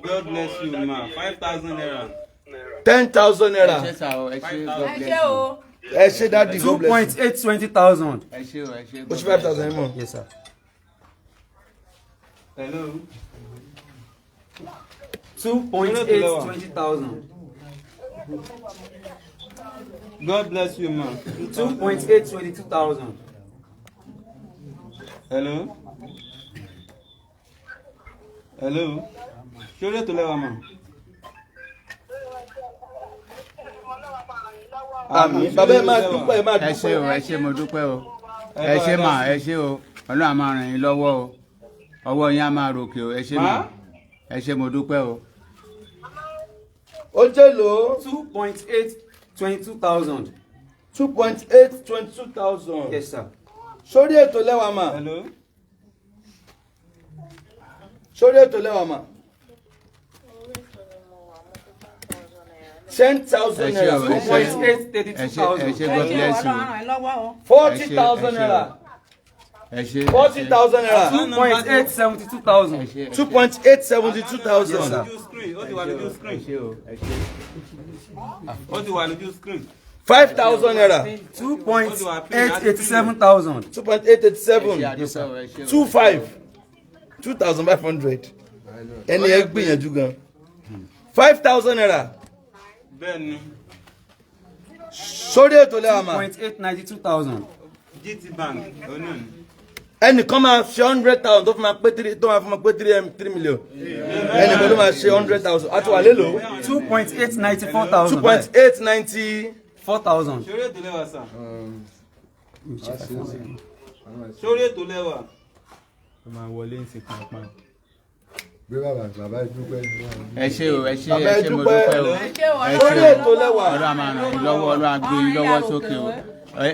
Speaker 8: God bless you, ma. 5,000 naira.
Speaker 1: 10,000 naira.
Speaker 2: Ẹ ṣé sá o, ẹ ṣé, God
Speaker 5: Ẹ
Speaker 2: bless
Speaker 5: ṣé
Speaker 2: you.
Speaker 5: o.
Speaker 1: Ẹ ṣé daddy,
Speaker 9: Two
Speaker 1: God bless
Speaker 9: point
Speaker 1: you.
Speaker 9: 820 thousand.
Speaker 2: Ẹ ṣé o, ẹ ṣé.
Speaker 1: O ṣe 5,000 yín mọ̀.
Speaker 9: Yes, sir.
Speaker 8: Hello.
Speaker 9: 2.820 thousand.
Speaker 8: God bless you, ma.
Speaker 9: 2.822 thousand.
Speaker 8: Hello. Hello. Ṣeré ètò lẹ́wà, ma.
Speaker 1: Àmín bàbá, ẹ máa dúpẹ́, ẹ máa
Speaker 2: Ẹ ṣé
Speaker 1: dúpẹ́.
Speaker 2: o, ẹ ṣé, mo dúpẹ́ o. Ẹ ṣé mà, ẹ ṣé o. Ọlọ́run á máa ràn yín lọ́wọ́ o. Ọwọ́ yín á máa ròkè o. Ẹ ṣé mà, ẹ ṣé, mo dúpẹ́ o.
Speaker 1: Ó jẹ́ lò ó.
Speaker 9: 2.822 thousand.
Speaker 1: 2.822 thousand.
Speaker 9: Yes, sir.
Speaker 1: Sórí ètò lẹ́wà mà.
Speaker 8: Hello.
Speaker 1: Sórí ètò lẹ́wà mà. 10,000
Speaker 2: Ẹ ṣé
Speaker 1: naira.
Speaker 2: o, ẹ
Speaker 9: Two
Speaker 2: ṣé.
Speaker 9: point eight thirty
Speaker 2: Ẹ
Speaker 9: two
Speaker 2: ṣé, ẹ
Speaker 9: thousand.
Speaker 2: ṣé, God bless you.
Speaker 5: Ọlọ́run ràn ẹ́ lọ́wọ́ o.
Speaker 1: 40,000 naira.
Speaker 2: Ẹ ṣé.
Speaker 1: 40,000 naira.
Speaker 9: 2.872 thousand.
Speaker 2: Ẹ ṣé.
Speaker 1: 2.872 thousand.
Speaker 8: Lójú screen, ó ti wà lójú
Speaker 2: Ẹ
Speaker 8: screen.
Speaker 2: ṣé o, ẹ ṣé.
Speaker 8: Ó ti wà lójú screen.
Speaker 1: 5,000 naira.
Speaker 9: 2.887 thousand.
Speaker 1: 2.887.
Speaker 2: Ẹ ṣé, adúpẹ́ o, ẹ ṣé o.
Speaker 1: Two five, 2,500. Ẹni ẹ gbìyànjú gan. 5,000 naira.
Speaker 8: Bẹ́ẹ̀ni,
Speaker 1: Sórí ètò lẹ́wà mà.
Speaker 9: 2.892 thousand.
Speaker 8: GT Bank, òun náà ni.
Speaker 1: Ẹnìkan máa ṣe 100,000 tó fi máa pé three, tó máa fi máa pé three m 3 million. Ẹnìkan tó máa ṣe 100,000. A ti wà lélo.
Speaker 9: 2.894
Speaker 1: Two
Speaker 9: thousand.
Speaker 1: point eight ninety
Speaker 9: four thousand.
Speaker 8: Sórí ètò lẹ́wà sà. Sórí ètò lẹ́wà.
Speaker 4: Bí bàbá bàbá dúpẹ́.
Speaker 2: Ẹ ṣé o, ẹ ṣé,
Speaker 1: Bàbá
Speaker 2: ẹ
Speaker 1: ẹ
Speaker 2: ṣé, mo
Speaker 1: dúpẹ́.
Speaker 2: dúpẹ́ o.
Speaker 5: Ẹ ṣé o,
Speaker 2: Ẹ
Speaker 1: Sórí
Speaker 2: ṣé o.
Speaker 1: ètò lẹ́wà.
Speaker 2: Ọlọ́run á máa ràn yín lọ́wọ́, Ọlọ́run á gbé yín lọ́wọ́ sókè o.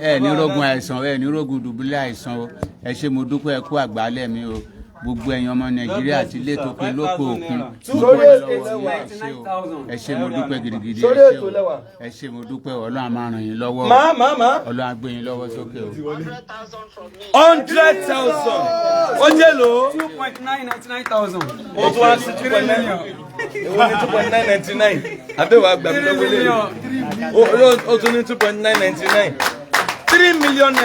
Speaker 2: Ẹ ní rógun àìsàn, ẹ ní rógun dùbúlẹ̀ àìsàn o. Ẹ ṣé, mo dúpẹ́, ẹ kú àgbálẹ̀ mi o. Gbogbo ẹ̀yin ọmọ Nàìjíríà ti lé tòkun lóko òkun, mo
Speaker 1: Sórí
Speaker 2: dúpẹ́
Speaker 1: ètò
Speaker 2: lọ́wọ́
Speaker 1: lẹ́wà.
Speaker 2: yín. Ẹ ṣé o, ẹ ṣé, mo dúpẹ́ gidigidi. Ẹ
Speaker 1: Sórí
Speaker 2: ṣé
Speaker 1: ètò
Speaker 2: o,
Speaker 1: lẹ́wà.
Speaker 2: ẹ ṣé, mo dúpẹ́ o. Ọlọ́run á máa ràn yín lọ́wọ́ o.
Speaker 1: Má má má.
Speaker 2: Ọlọ́run á gbé yín lọ́wọ́ sókè o.
Speaker 1: 100,000. Ó jẹ́ lò.
Speaker 9: 2.999 thousand.
Speaker 1: Ó tún wá sí 2.9. Èwo ni 2.999? Àbẹ̀wò àgbà mi lọ́wọ́ ilé. Ó tún ní 2.999. ₦3 million ti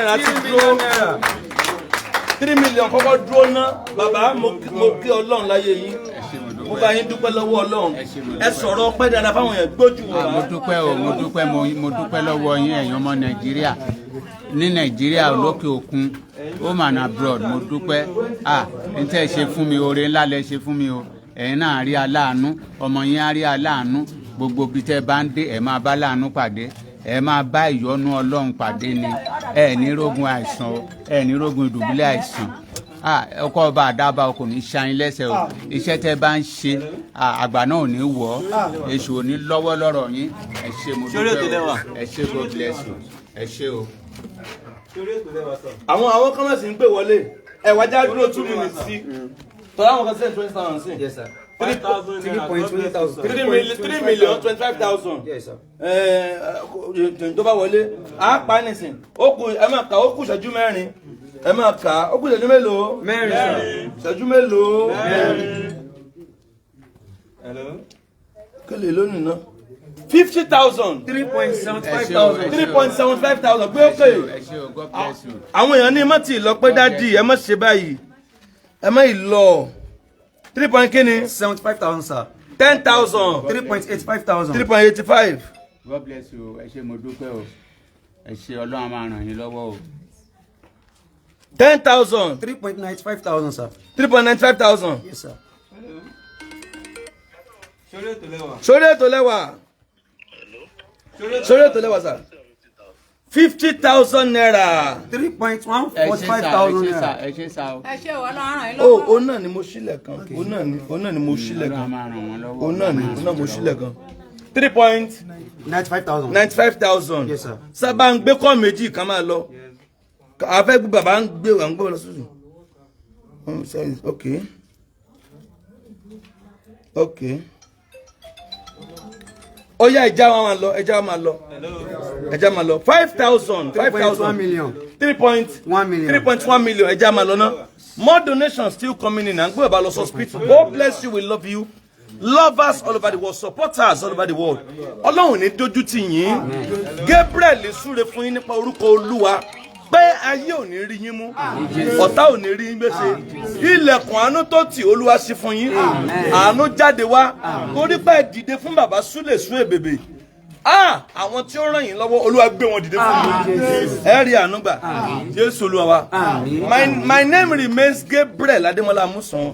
Speaker 1: dúró. 3 million kọ́kọ́ dúró ná. Bàbá, mo kí Ọlọ́run láyé yín.
Speaker 2: Ẹ ṣé, mo
Speaker 1: Mo
Speaker 2: dúpẹ́.
Speaker 1: bá yín dúpẹ́ lọ́wọ́ Ọlọ́run.
Speaker 2: Ẹ ṣé, mo
Speaker 1: Ẹ
Speaker 2: dúpẹ́.
Speaker 1: sọ̀rọ̀ ọpẹ́ dáadáa fáwọn èèyàn gbójú wọn.
Speaker 2: Ah, mo dúpẹ́ o, mo dúpẹ́, mo dúpẹ́ lọ́wọ́ yín, ẹ̀yin ọmọ Nàìjíríà ní Nàìjíríà, lókè òkun, home and abroad. Mo dúpẹ́. Ah, n tẹ́ ṣe fún mi, oore ńlá lẹ ṣe fún mi o. Ẹ̀yin náà rí aláàánú, ọmọ yín á rí aláàánú. Gbogbo ibi tẹ́ bá ń dé, ẹ̀ máa bá láàánú pàdé, ẹ máa bá ìyọ́nú Ọlọ́run pàdé ni. Ẹ ní rógun àìsàn o, ẹ ní rógun ìdùbúlẹ̀ àìsàn. Ah, ọkọ ọba àdábà kò ní ṣayin lẹ́sẹ̀ o. Iṣẹ́ tẹ́ bá ń ṣe, ah, àgbà náà ò ní wọ̀ ọ́, èṣù ò ní lọ́wọ́ lọ́rọ̀ yín. Ẹ ṣé, mo
Speaker 8: Sórí ètò
Speaker 2: dúpẹ́ o.
Speaker 8: lẹ́wà.
Speaker 2: Ẹ ṣé, God bless you. Ẹ ṣé o.
Speaker 8: Sórí ètò lẹ́wà sà.
Speaker 1: Àwọn kọ́mọ̀sì ń pè wọlé. Ẹ wá já dúró 2 minutes sí. Tọ́lá àwọn kan send 20,000 sí.
Speaker 9: Yes, sir.
Speaker 8: 5,000
Speaker 9: Three
Speaker 8: naira.
Speaker 9: point
Speaker 8: God
Speaker 9: twenty
Speaker 8: bless you,
Speaker 9: thousand.
Speaker 8: sir.
Speaker 1: 3,025,000.
Speaker 9: Yes, sir.
Speaker 1: Tó bá wọlé á pa á nìsín. Ó kù, ẹ máa kà, ó kù ìṣẹ́jú 4. Ẹ máa kà á, ó kù ìṣẹ́jú mélòó?
Speaker 9: 4, sir.
Speaker 1: Ìṣẹ́jú mélòó?
Speaker 8: Hello.
Speaker 1: Kélé lónìí náà, 50,000.
Speaker 9: Three point seventy
Speaker 2: Ẹ
Speaker 9: five
Speaker 2: ṣé o,
Speaker 9: thousand.
Speaker 2: ẹ ṣé o.
Speaker 1: 3.75 thousand gbé
Speaker 2: Ẹ ṣé o,
Speaker 1: òkè.
Speaker 2: ẹ ṣé o, God bless you.
Speaker 1: Àwọn èèyàn ní má ti lọ pé daddy, ẹ má ṣe báyìí, ẹ má ì lọ. Three point kíni?
Speaker 9: 75,000, sir.
Speaker 1: 10,000.
Speaker 9: 3.85 thousand.
Speaker 1: 3.85.
Speaker 2: God bless you. Ẹ ṣé, mo dúpẹ́ o. Ẹ ṣé, Ọlọ́run á máa ràn yín lọ́wọ́ o.
Speaker 1: 10,000.
Speaker 9: 3.95 thousand, sir.
Speaker 1: 3.95 thousand.
Speaker 9: Yes, sir.
Speaker 8: Sórí ètò lẹ́wà.
Speaker 1: Sórí ètò lẹ́wà. Sórí ètò lẹ́wà sà. ₦50,000.
Speaker 9: Three point one
Speaker 2: Ẹ
Speaker 9: forty
Speaker 2: ṣé
Speaker 9: five
Speaker 2: sà, ẹ
Speaker 9: thousand
Speaker 2: ṣé sà,
Speaker 9: naira.
Speaker 2: ẹ ṣé sà o.
Speaker 5: Ẹ ṣé o, Ọlọ́run ràn yín
Speaker 1: Ó
Speaker 5: lọ́wọ́.
Speaker 1: òun náà ni mo sílẹ̀ kan, òun náà ni mo sílẹ̀
Speaker 2: Ọlọ́run á
Speaker 1: kan.
Speaker 2: máa ràn wọ́n lọ́wọ́.
Speaker 1: Òun náà ni, òun náà mo sílẹ̀ kan. Three point
Speaker 9: 95,000.
Speaker 1: 95,000.
Speaker 9: Yes, sir.
Speaker 1: Sábà ń gbé kọ́ méjì kan máa lọ. A fẹ́ gbé, bàbá ń gbé, à ń gbé lọ sósì. Sorry, ok, ó yá, ẹja wa máa lọ, ẹja wa máa lọ, ẹja máa lọ. 5,000, five
Speaker 9: Three point one
Speaker 1: thousand.
Speaker 9: million.
Speaker 1: Three point
Speaker 9: 1 million.
Speaker 1: 3.1 million. Ẹja máa lọ ná. More donations still coming in. À ń gbé bàbá lọ sí hospital. God bless you, we love you. Lovers all over the world, supporters all over the world, Ọlọ́run ní dójú tì yín. Gabriel súre fún yín nípa orúkọ Olúwa pé ayé ò ní rí yín mú, ọ̀tá ò ní rí yín gbèsè. Ilẹ̀kùn àánú tó tì, Olúwa ṣí fún yín. Àánú jáde wá torí pé ẹ dìde fún bàbá Súlè sún èbèbè. Ah, àwọn tí ó ràn yín lọ́wọ́, Olúwa gbé wọn dìde fún yín. Ẹ rí àánú gbà, Jésù Olúwa wa. My name remains Gabriel Adémọlá Amusan,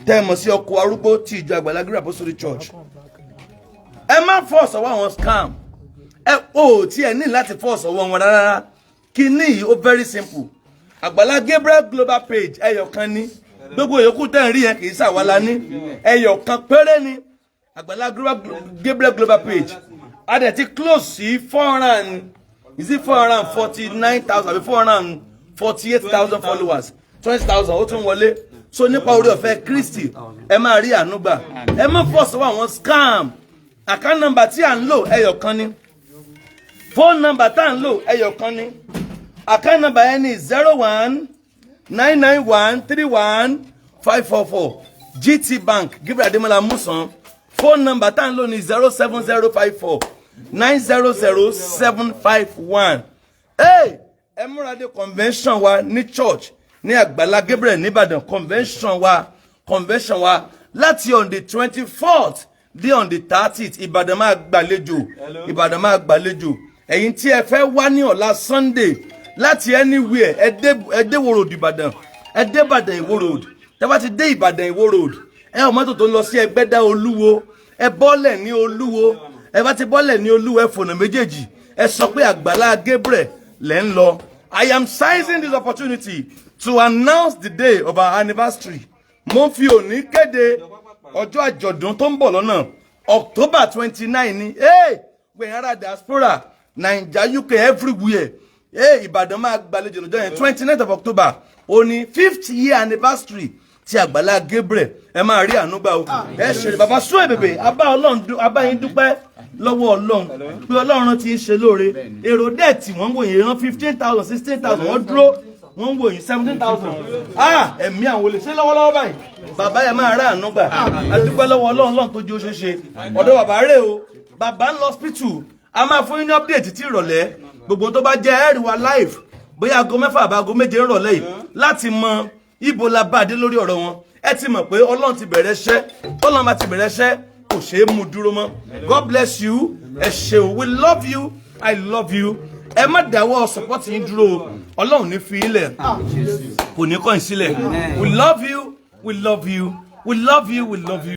Speaker 1: tẹ́ ẹ mọ̀ sí ọkọ̀ arúgbó tí ìjọ Àgbàlá Gabriel Apostolic Church. Ẹ má force ọwọ́ àwọn scam. Ẹ ò tí ẹ ní láti force ọwọ́ wọn rárá. Kíní yìí, ó very simple. Àgbàlá Gabriel Global Page ẹyọ kan ní. Gbogbo ìyókù tẹ́ ń rí yẹn, kì í ṣàwálà ní, ẹyọ kan péré ni Àgbàlá Gabriel Global Page. A dẹ̀ ti close sí four hundred and, is it 449,000 àbí 448,000 followers? 20,000 ó tún wọlé. So nípa orí ọ̀fẹ́ Kristi, ẹ máa rí àánú gbà. Ẹ má force ọwọ́ àwọn scam. Account number tí à ń lò, ẹyọ kan ni. Phone number tá à ń lò, ẹyọ kan ni. Account number yẹn ni 0199131544, GT Bank, Gabriel Ademola Musan. Phone number tá à ń lò ní 07054900751. Hey, ẹ múra dé convention wa ní church ní Àgbàlá Gabriel nìbàdàn. Convention wa láti on the 24th dé on the 30th. Ìbàdàn máa gbàlejò, Ìbàdàn máa gbàlejò. Ẹ̀yin tí ẹ fẹ́ wá ní ọ̀la Sunday láti anywhere, ẹ dé Ìwó Road Ìbàdàn, ẹ dé Ìbàdàn Ìwó Road. Tẹ́ bá ti dé Ìbàdàn Ìwó Road, ẹ ọ̀ mọ́tò tó ń lọ sí Ẹgbẹ́dá, Olúwo, ẹ bọ́lẹ̀ ní Olúwo. Ẹ bá ti bọ́lẹ̀ ní Olúwo, ẹ fònà méjèèjì, ẹ sọ pé Àgbàlá Gabriel lẹ́ ń lọ. I am seizing this opportunity to announce the day of our anniversary. Mo ń fi òní kéde ọjọ́ àjọ̀dún tó ń bọ̀ lọ́nà. October 29 ni. Hey, gbẹ̀yìn ará diaspora, Naija, UK, everywhere, hey, Ìbàdàn máa gbàlejò lọ́jọ́ yẹn, 29th of October. Ó ní fifth year anniversary ti Àgbàlá Gabriel. Ẹ máa rí àánú gbà o. Ẹ ṣe bàbá sún èbèbè abá Ọlọ́run, abá yín dúpẹ́ lọ́wọ́ Ọlọ́run pé Ọlọ́run ti ń ṣe lóore. Èrò dẹ̀ tí wọ́n ń wò yín rán 15,000, 16,000, wọ́n dúró, wọ́n ń wò yín, 17,000. Ah, ẹ̀mí àwọn olè ṣe lọ́wọ́lọ́wọ́ báyìí. Bàbá yẹn máa rà àánú gbà. A dúpẹ́ lọ́wọ́ Ọlọ́run, Ọlọ́run tó jẹ́ ó ṣeé ṣe. Ọ̀dọ̀ bàbá rẹ̀ o, bàbá ń lọ hospital. A máa fún yín ní update tí ìrọ̀lẹ́ gbogbo tó bá jẹ́ ẹ̀rí wa live, bóyá aago 6 àbá aago 7 ìrọ̀lẹ́ yìí, láti mọ ibo la bá dé lórí ọ̀rọ̀ wọn. Ẹ ti mọ̀ pé Ọlọ́run ti bẹ̀rẹ̀ iṣẹ́. Tọ́lọ́run bá ti bẹ̀rẹ̀ iṣẹ́, kò ṣeé mú dúró mọ́. God bless you. Ẹ ṣeun. We love you. I love you. Ẹ má dáwọ́ support yín dúró o. Ọlọ́run ní fi ilẹ̀, kò ní kàn sílẹ̀. We love you, we love you, we love you, we love you.